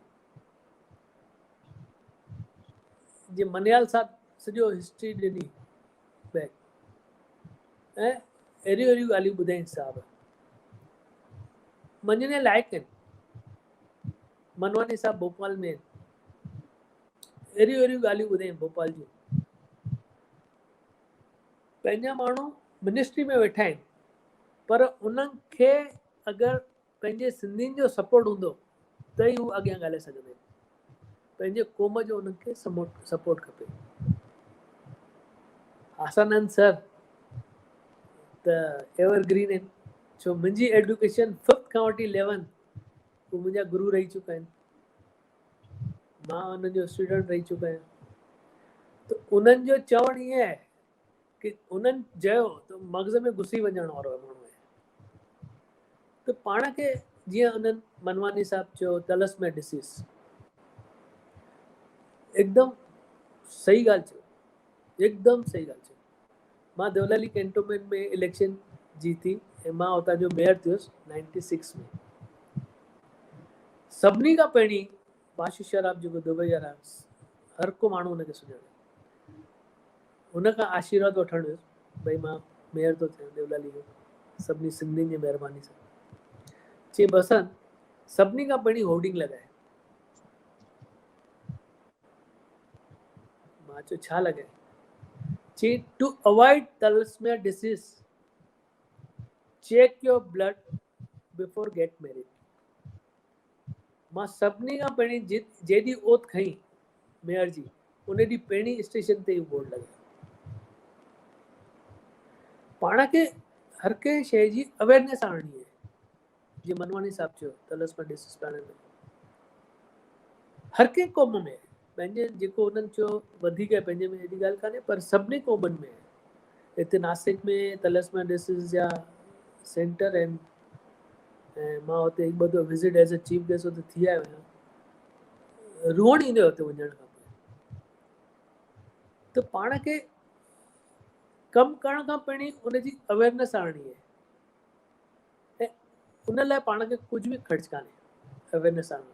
جي منيال صاحب سڄو هسٽري ڏني بيڪ ۽ اهڙيون اهڙيون ڳالهيون ٻڌائين صاحب مڃڻ لائق آهن منواني صاحب ڀوپال ۾ آهن اهڙيون اهڙيون ڳالهيون ٻڌايائين ڀوپال جون. پنهنجا ماڻهو منسٽري ۾ ويٺا آهن پر انهن کي اگر پنهنجي سنڌين جو سپورٽ هوندو ته ئي هو اڳيان ڳالهائي سگهندا آهن. پنهنجي قوم جو انهن کي سپورٽ کپي. آسانند سر ته ايور گرين آهن ڇو منهنجي ايڊيوڪيشن ففٿ کان وٺي اليونٿ هو منهنجا گرو رهي چڪا آهن. مان انهن جو اسٽوڊنٽ رهي چڪو آهيان ته انهن جو چوڻ ائين آهي ڪي انهن چيو ته مغز ۾ گهسي وڃڻ وارو ماڻهو آهي ته پاڻ کي جيئن انهن منواني صاحب چيو تلس ۾ ڊسيز هڪدم صحيح ڳالهه چيو هڪدم صحيح ڳالهه چيو مان ديولالي ڪينٽومينٽ ۾ اليڪشن جيتي ۽ مان اتان جو ميئر ٿيس 96 ۾ سڀني کان پهرين باشي شراب جيڪو دبئي وارا هر ڪو ماڻهو ان کي سڃاڻي ان کان آشيرواد وٺڻ ويس ڀئي مان ميئر ٿو ٿيان ديولالي جو سڀني سنڌين جي مهرباني سان چي بسن سڀني کان پهرين هورڊنگ لڳائي مان چيو ڇا لڳائي چي to avoid thalassemia disease check your blood before get married مان سڀني کان پهرين جيڏي اوت کنئي ميئر جي ان ڏينهن پهرين اسٽيشن تي اهو بورڊ لڳايو. پاڻ کي هر ڪنهن شيء جي اويئرنيس آڻڻي آهي. جيئن منواڻي صاحب چيو تلس مان ڊسس پاڻ ۾ هر ڪنهن قوم ۾ پنهنجي جيڪو انهن چيو وڌيڪ پنهنجي ۾ اهڙي ڳالهه ڪانهي پر سڀني قومن ۾ هتي ناسڪ ۾ تلس مان ڊسس جا سينٽر آهن ۽ مان اتي هڪ ٻه دفعو visit as a chief guest اتي ٿي آيو آهيان روئڻ ايندو آهي اتي وڃڻ کان پوء ته پاڻ کي ڪم ڪرڻ کان پهرين ان جي اويئرنيس آڻڻي آهي ۽ ان لاء پاڻ کي ڪجهه به خرچ ڪانهي اويئرنيس آڻڻ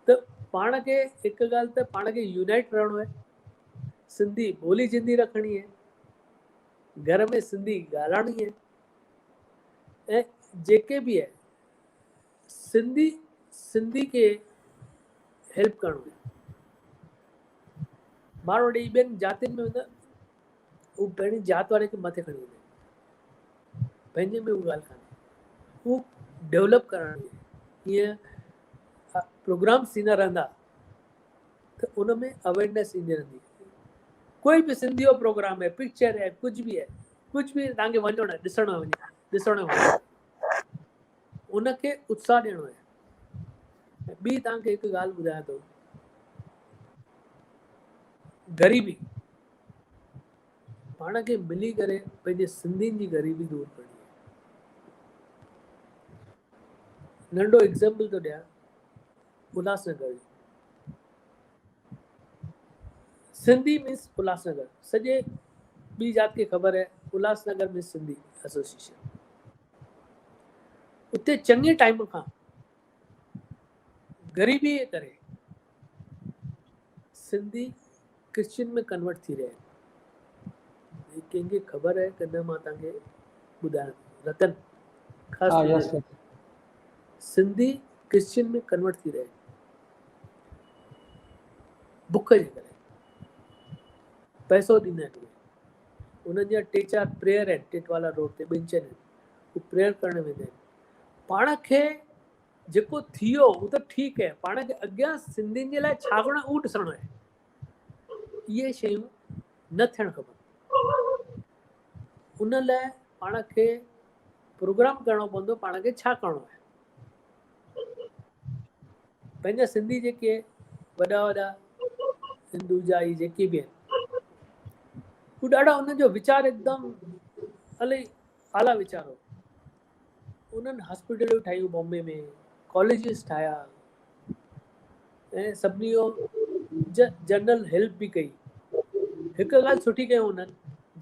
ته پاڻ کي هڪ ڳالهه ته پاڻ کي يونائيٽ رهڻو آهي سنڌي ٻولي جندي رکڻي آهي گهر ۾ سنڌي ڳالهائڻي آهي ۽ جيڪي به آهي سنڌي سنڌي کي هيلپ ڪرڻو آهي ماروڙي ٻين جاتين ۾ ويندا هو پنهنجي جات واري کي مٿي کڻي ويندا پنهنجي ۾ اها ڳالهه ڪانهي هو ڊيولپ ڪرڻ ائين پروگرامس ٿيندا رهندا ته ان ۾ اويرنيس ايندي رهندي ڪوئي به سنڌي جو پروگرام آهي پڪچر آهي ڪجهه به آهي ڪجهه به توهان کي وڃڻو آهي ڏسڻو وڃي ڏسڻو وڃي ان کي اتساهه ڏيڻو آهي ٻي توهان کي هڪ ڳالهه ٻڌايان ٿو غريبي پاڻ کي ملي ڪري پنهنجي سنڌين جي غريبي دور ڪرڻي آهي ننڍو ايگزامپل ٿو ڏيان الهاس نگر جو سنڌي مينس الهاس نگر سڄي ٻي جات کي خبر آهي الهاس نگر ۾ سنڌي ايسوسيئيشن. اتي چڱي ٽائيم کان غريبي جي ڪري سنڌي ڪرسچن ۾ ڪنورٽ ٿي رهيا آهن. هي ڪنهن کي خبر آهي ڪه نه مان توهان کي ٻڌايان ٿو رتن خاص سنڌي ڪرسچن ۾ ڪنورٽ ٿي رهيا آهن بک جي ڪري پئسو ڏيندا آهن اهي انهن جا ٽي چار پريئر آهن ٽيٽوالا روڊ تي ٻن چئن آهن هو پريئر ڪرڻ ويندا آهن پاڻ کي جيڪو ٿي ويو اهو ته ٺيڪ آهي پاڻ کي اڳيان سنڌين جي لاء ڇا ڪرڻو آهي اهو ڏسڻو آهي اهي شيون نه ٿيڻ کپن ان لاء پاڻ کي پروگرام ڪرڻو پوندو پاڻ کي ڇا ڪرڻو آهي پنهنجا سنڌي جيڪي وڏا وڏا هندو جا اهي جيڪي به آهن هو ڏاڍا انهن جو ويچار هڪدم الائي اعليٰ ويچار هو انهن هاسپيٽلون ٺاهيون بامبي ۾ ڪاليجز ٺاهيا ۽ سڀني جو جنرل هيلپ به ڪئي هڪ ڳالهه سٺي ڪئي انهن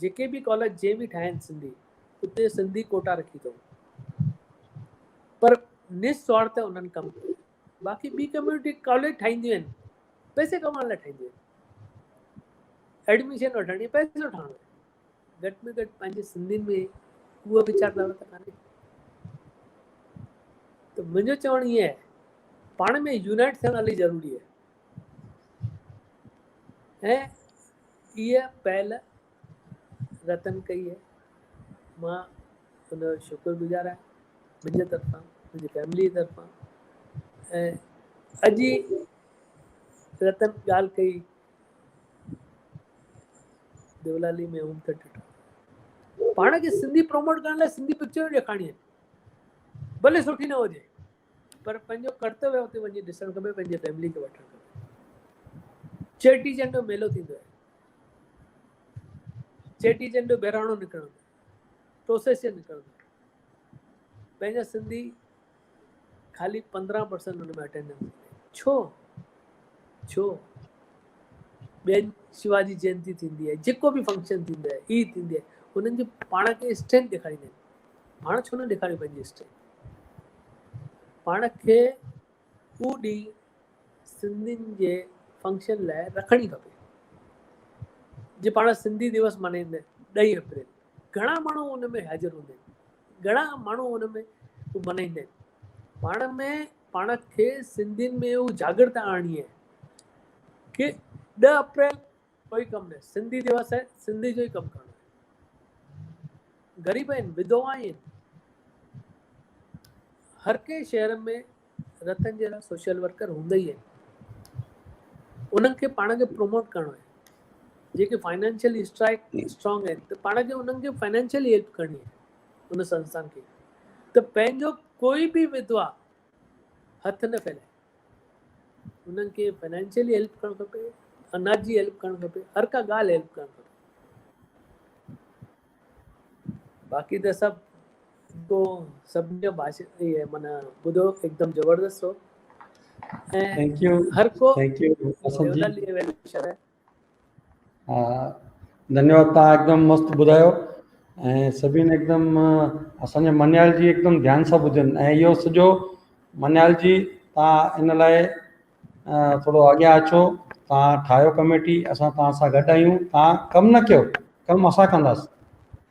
جيڪي به ڪاليج جنهن به ٺاهيا آهن سنڌي اتي سنڌي ڪوٽا رکي اٿئون پر نسوارٿ انهن ڪم ڪيو باقي ٻي ڪميونٽي ڪاليج ٺاهينديون آهن پئسي ڪمائڻ لاء ٺاهينديون آهن ايڊميشن وٺڻي پئسو ٺاهڻو گهٽ ۾ گهٽ پنهنجي سنڌين ۾ اها ويچارڌارا ته ڪانهي ته منهنجو چوڻ ائين آهي پاڻ ۾ يونائٽ ٿيڻ الاهي ضروري آهي ۽ اها پهل رتن ڪئي آهي مان ان جو شڪر گذار آهيان منهنجي طرفان منهنجي فيملي جي طرفان ۽ اڄ ئي رتن ڳالهه ڪئي ديولالي ۾ هوم ٿيٽر پاڻ کي سنڌي پروموٽ ڪرڻ لاء سنڌي پڪچرون ڏيکارڻيون آهن ڀلي سٺي نه هجي پر پنهنجو ڪرتويه اتي وڃي ڏسڻ کپي پنهنجي فيملي کي وٺڻ کپي چيٽي چنڊ جو ميلو ٿيندو آهي چيٽي چنڊ جو بهراڻو نڪرندو پروسيشن نڪرندو پنهنجا سنڌي خالي 15% ان ۾ اٽينڊنس ڇو ڇو ٻين شيواجي جينتي ٿيندي آهي جيڪو به فنڪشن ٿيندو آهي عيد ٿيندي آهي انهن جي پاڻ کي اسٽرينٿ ڏيکاريندا آهن پاڻ ڇو نه ڏيکاريون پنهنجي اسٽرينٿ پاڻ کي هو ڏينهن سنڌين جي فنڪشن لاء رکڻي کپي جي پاڻ سنڌي ديوس ملهائيندا 10 اپريل گهڻا ماڻهو ان ۾ حاضر هوندا آهن گهڻا ماڻهو ان ۾ ملهائيندا آهن پاڻ ۾ پاڻ کي سنڌين ۾ اهو جاڳرتا آڻڻي آهي ڪي 10 اپريل ڪوئي ڪم نه سنڌي ديوس آهي سنڌي جو ئي ڪم ڪرڻو آهي غريب آهن وڌوا آهن هر ڪنهن شهر ۾ رتن جهڙا سوشل ورڪر هوندا ئي آهن انهن کي پاڻ کي پروموٽ ڪرڻو آهي جيڪي فائنانشلي اسٽرائڪ اسٽرانگ آهن ته پاڻ کي انهن کي فائنانشلي هيلپ ڪرڻي آهي ان سنسٿان کي ته پنهنجو ڪوئي به وڌوا هٿ نه ڦهلائي انهن کي فائنانشلي هيلپ ڪرڻ کپي اناج جي هيلپ ڪرڻ کپي هر ڪا ڳالهه هيلپ ڪرڻ کپي باقي ته سڀ تو سڀني جو ڀاشڻ اهي معنيٰ ٻڌو هڪدم زبردست هو ۽ thank you هر ڪو thank you Vasant جي ها ڌنيواد تان هڪدم مست ٻڌايو ۽ سڀني هڪدم اسان جي منيال جي هڪدم ڌيان سان ٻڌن ۽ اهو سڄو منيال جي تان ان لاء ٿورو اڳيان اچو تان ٺاهيو ڪميٽي اسان تان سان گڏ آهيون تان ڪم نه ڪيو ڪم اسان ڪنداس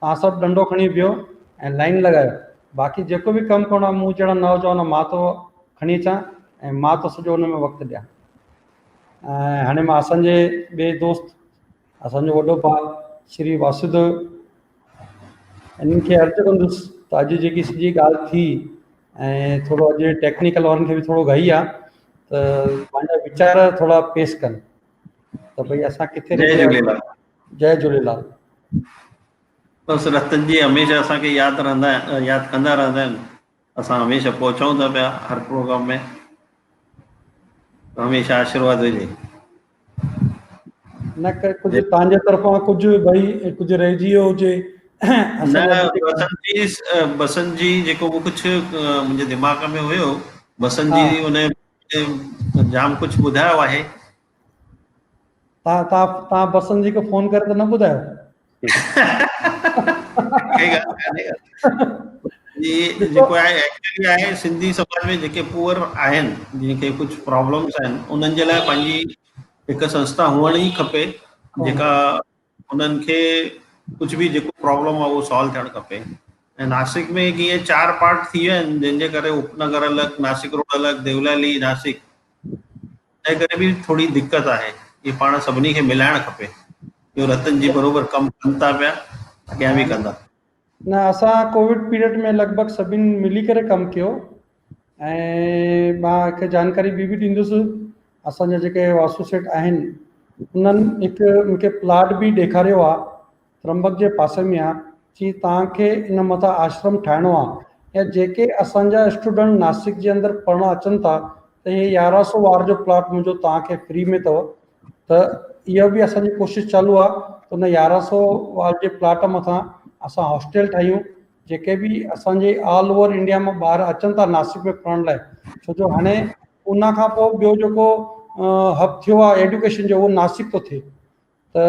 تان سڀ ڏنڊو کڻي بيهو ۽ لائن لڳايو باقي جيڪو به ڪم ڪرڻو آهي مون جهڙا نوجوان مان ٿو کڻي اچان ۽ مان ٿو سڄو ان ۾ وقت ڏيان ۽ هاڻي مان اسان جي ٻئي دوست اسان جو وڏو ڀاء شري واسوديو انهن کي عرض ڪندس ته اڄ جيڪي سڄي ڳالهه ٿي ۽ ٿورو اڄ ٽيڪنيڪل وارن کي به ٿورو گهئي آ ته پنهنجا ويچار ٿورا پيش ڪن ته ڀئي اسان ڪٿي جئي جهوليلال. جئي جهوليلال. بس رتن جي هميشه اسان کي ياد رهندا ياد ڪندا رهندا آهن اسان هميشه پهچون ٿا پيا هر پروگرام ۾ هميشه آشيرواد هجي. نه ڪجهه تان جي طرفان ڪجهه ڀئي ڪجهه رهجي ويو هجي نه بسنت جي بسنت جي جيڪو به ڪجهه منهنجي دماغ ۾ هيو بسنت جي ان جام ڪجهه ٻڌايو آهي. تان تان تان بسنت جي کي فون ڪري ته نه ٻڌايو. ڪائي ڳالهه ڪانهي. هي جيڪو آهي ايڪچوئلي آهي سنڌي سماج ۾ جيڪي پوئر آهن جن کي ڪجهه پرابلمس آهن انهن جي لاء پنهنجي هڪ سنسٿا هئڻ ئي کپي جيڪا انهن کي ڪجهه به جيڪو پرابلم آهي اهو سالو ٿيڻ کپي ۽ ناسڪ ۾ ڪيئن چار پارٽ ٿي ويا آهن جنهن جي ڪري اپنگر الڳ ناسڪ روڊ الڳ ديولالي ناسڪ تنهن ڪري به ٿوري دقت آهي اهي پاڻ سڀني کي ملائڻ کپي اهو رتن جي بروبر ڪم ڪن ٿا پيا اڳيان به ڪندا. نه اسان ڪووڊ پيريڊ ۾ لڳ ڀڳ سڀن ملي ڪري ڪم ڪيو ۽ مان هڪ جانڪاري ٻي به ڏيندس اسان جا جيڪي واسو سيٺ آهن انهن هڪ مونکي پلاٽ به ڏيکاريو آ ترمبڪ جي پاسي ۾ آ چي توهان کي ان مٿان آشرم ٺاهڻو آ يا جيڪي اسان جا اسٽوڊنٽ ناسڪ جي اندر پڙهڻ اچن ٿا ته هي يارهن سو وار جو پلاٽ منهنجو توهان کي فري ۾ اٿو ته اها به اسان جي ڪوشش چالو آ ته ان يارهن سو وار جي پلاٽ مٿان اسان هاسٽل ٺاهيون جيڪي به اسان جي آل اوور انڊيا مان ٻار اچن ٿا ناسڪ ۾ پڙهڻ لاء ڇو جو هاڻي ان کان پوء ٻيو جيڪو هب ٿيو آ ايڊيوڪيشن جو اهو ناسڪ ٿو ٿئي ته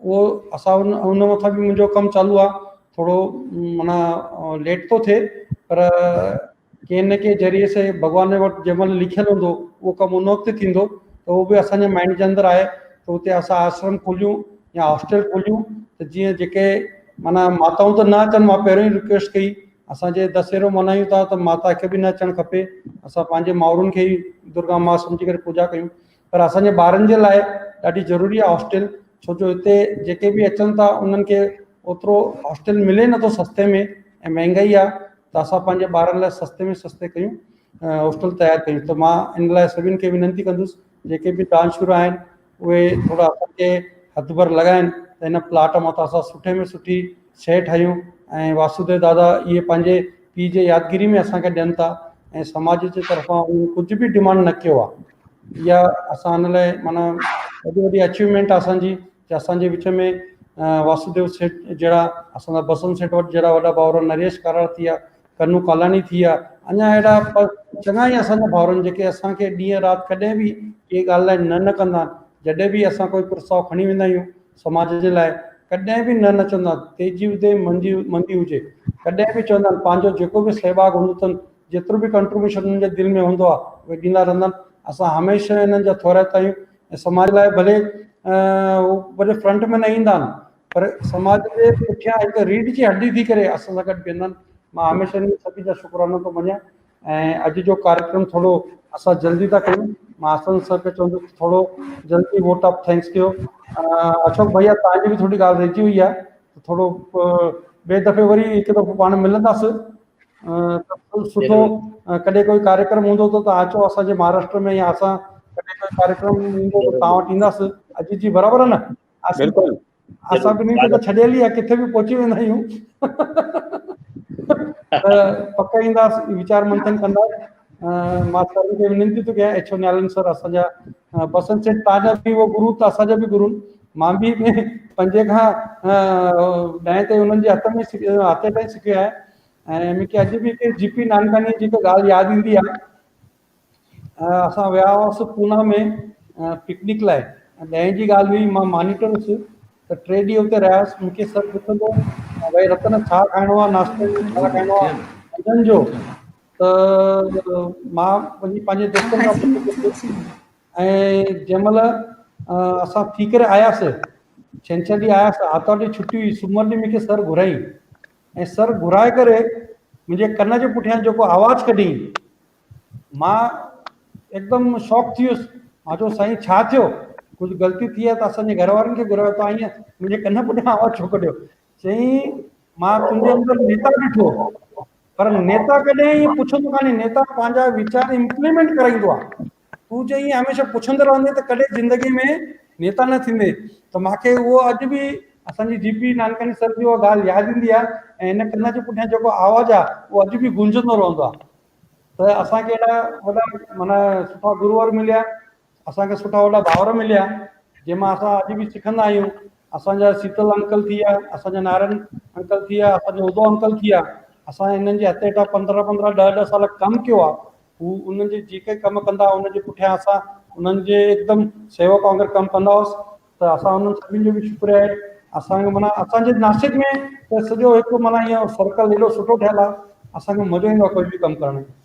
اهو اسان ان ان مٿان به منهنجو ڪم چالو آهي ٿورو معنيٰ ليٽ ٿو ٿئي پر ڪنهن نه ڪنهن ذريعي سي ڀڳوان وٽ جنهن مهل لکيل هوندو اهو ڪم ان وقت ٿيندو ته اهو به اسانجي مائنڊ جي اندر آهي ته اتي اسان آشرم کوليون يا هاسٽل کوليون ته جيئن جيڪي معنيٰ ماتائون ته نه اچن مان پهريون ئي رڪويسٽ ڪئي اسان جي دسهرو ملهايون ٿا ته ماتا کي به نه اچڻ کپي اسان پنهنجي مائرن کي ئي درگا ماء سمجهي ڪري پوڄا ڪيون پر اسان جي ٻارن جي لاء ڏاڍي ضروري آهي هاسٽل ڇو جو هتي جيڪي به اچن ٿا انهن کي اوترو هاسٽل ملي نٿو سستي ۾ ۽ مهنگائي آهي ته اسان پنهنجي ٻارن لاء سستي ۾ سستي ڪيون هاسٽل تيار ڪيون ته مان ان لاء سڀن کي وينتي ڪندس جيڪي به دانشور آهن اهي ٿورا اسان کي هٿ ڀر لڳائن ته هن پلاٽ مان اسان سٺي ۾ سٺي شيء ٺاهيون ۽ واسوديو دادا اهي پنهنجي پيء جي يادگيري ۾ اسان کي ڏين ٿا ۽ سماج جي طرفان انهن ڪجهه به ڊمانڊ نه ڪيو آهي اها اسان ان لاء معنيٰ وڏي وڏي اچيومينٽ آهي اسان جي ته اسان جي وچ ۾ واسوديو سيٺ جهڙا اسان جا بسنت سيٺ وٽ جهڙا وڏا ڀائر نريش ڪاراڙ ٿي ويا ڪنو ڪالاڻي ٿي ويا اڃا اهڙا چڱا ئي اسان جا ڀائر آهن جيڪي اسان کي ڏينهن رات ڪڏهن به ڪنهن ڳالهه لاء نه نه ڪندا آهن جڏهن به اسان ڪوئي پرستاو کڻي ويندا آهيون سماج جي لاء ڪڏهن به نه نه چوندا آهن تيزي هجي مندي مندي هجي ڪڏهن به چوندا آهن پنهنجو جيڪو به سهڀاڳ هوندو اٿن جيترو به ڪنٽريبيوشن انهن جي دل ۾ هوندو آهي اهي ڏيندا رهندا آهن اسان هميشه انهن جا ٿورائتا آهيون ۽ سماج لاء ڀلي هو ڀلي فرنٽ ۾ نه ايندا آهن پر سماج جي پٺيان هڪ ريڙهه جي هڏي ٿي ڪري اسان سان گڏ بيهندا آهن مان هميشه انهن سڀني جا شڪرانا ٿو مڃان ۽ اڄ جو ڪاريڪرم ٿورو اسان جلدي ٿا ڪيون مان حسن سر کي چوندس ته ٿورو جلدي ووٽ آف thanks ڪيو اشوڪ ڀيا توهان جي به ٿوري ڳالهه رهجي وئي آهي ته ٿورو ٻئي دفعي وري هڪ دفعو پاڻ ملنداسين ته سٺو ڪڏهن ڪوئي ڪاريڪرم هوندو ته توهان اچو اسان جي مهاراشٽر ۾ يا اسان ڪڏهن ڪوئي ڪاريڪرم ايندو ته توهان وٽ اينداسين اڄ جي برابر آهي نه بلڪل اسان ٻنهي کي ته ڇڏيل ئي آهي ڪٿي به پهچي ويندا آهيون ته پڪ اينداس ويچار منٿن ڪندا مان سر کي وينتي ٿو ڪيان ايڇ او نيالن سر اسان جا بسنت سيٺ تان جا به اهو گرو ته اسان جا به گرو مان به پنجين کان ڏهين تائين انهن جي هٿ ۾ هٿ تائين سکيو آهي ۽ مون کي اڄ به هڪ جي پي نانڪاڻي جي هڪ ڳالهه ياد ايندي آهي اسان ويا هئاسين پونا ۾ پڪنڪ لاء ڏهين جي ڳالهه هئي مان مانيٽر هيس ته ٽي ڏينهن اتي رهيس مون کي سر پڇندو ڀائي رتن ڇا کائڻو آهي ناشتي ۾ ڇا کائڻو آهي منجهند جو ته مان وڃي پنهنجي دوستن کان پڇيو ۽ جنهن مهل اسان ٿي ڪري آياسين ڇنڇر ڏينهن آياسين آتوار ڏينهن ڇٽي هئي سومر ڏينهن مون کي سر گهرائين ۽ سر گهرائي ڪري منهنجي ڪن جي پٺيان جيڪو آواز ڪڍيائين مان هڪدم شاڪ ٿي ويس مان چيو سائين ڇا ٿيو ڪجهه غلطي ٿي آهي ته اسان جي گهر وارن کي گهرايو توهان ائين منهنجي ڪن پٺيان آواز ڇو ڪڍيو چيائين مان تنهنجي اندر نيتا ڏٺو پر نيتا ڪڏهن ائين پڇندو ڪانهي نيتا پنهنجا ويچار امپليمينٽ ڪرائيندو آهي تون جي ائين هميشه پڇندو رهندين ته ڪڏهن زندگي ۾ نيتا نه ٿيندين ته مانکي اهو اڄ به اسان جي جي پي نانڪاڻي سر جي اها ڳالهه ياد ايندي آهي ۽ هن ڪن جي پٺيان جيڪو آواز آهي اهو اڄ به گونجندو رهندو آهي ته اسان کي اهڙا وڏا معنيٰ سٺا گروور مليا اسان کي سٺا وڏا ڀائر مليا جنهن مان اسان اڄ به سکندا آهيون اسان جا سيتل انڪل ٿي ويا اسان جا نارائڻ انڪل ٿي ويا اسان جو ادو انڪل ٿي ويا اسان انهن جي هٿ هيٺان پندرهن پندرهن ڏهه ڏهه سال ڪم ڪيو آهي هو انهن جي جيڪي ڪم ڪندا انهن جي پٺيان اسان انهن جي هڪدم سيوڪ وانگر ڪم ڪندا هئس ته اسان انهن سڀني جو به شڪر آهي اسان کي معنيٰ اسان جي ناسڪ ۾ ته سڄو هڪ معنيٰ ائين سرڪل ايڏو سٺو ٺهيل آهي असांखे मज़ो ईंदो आहे कोई बि कमु करण में।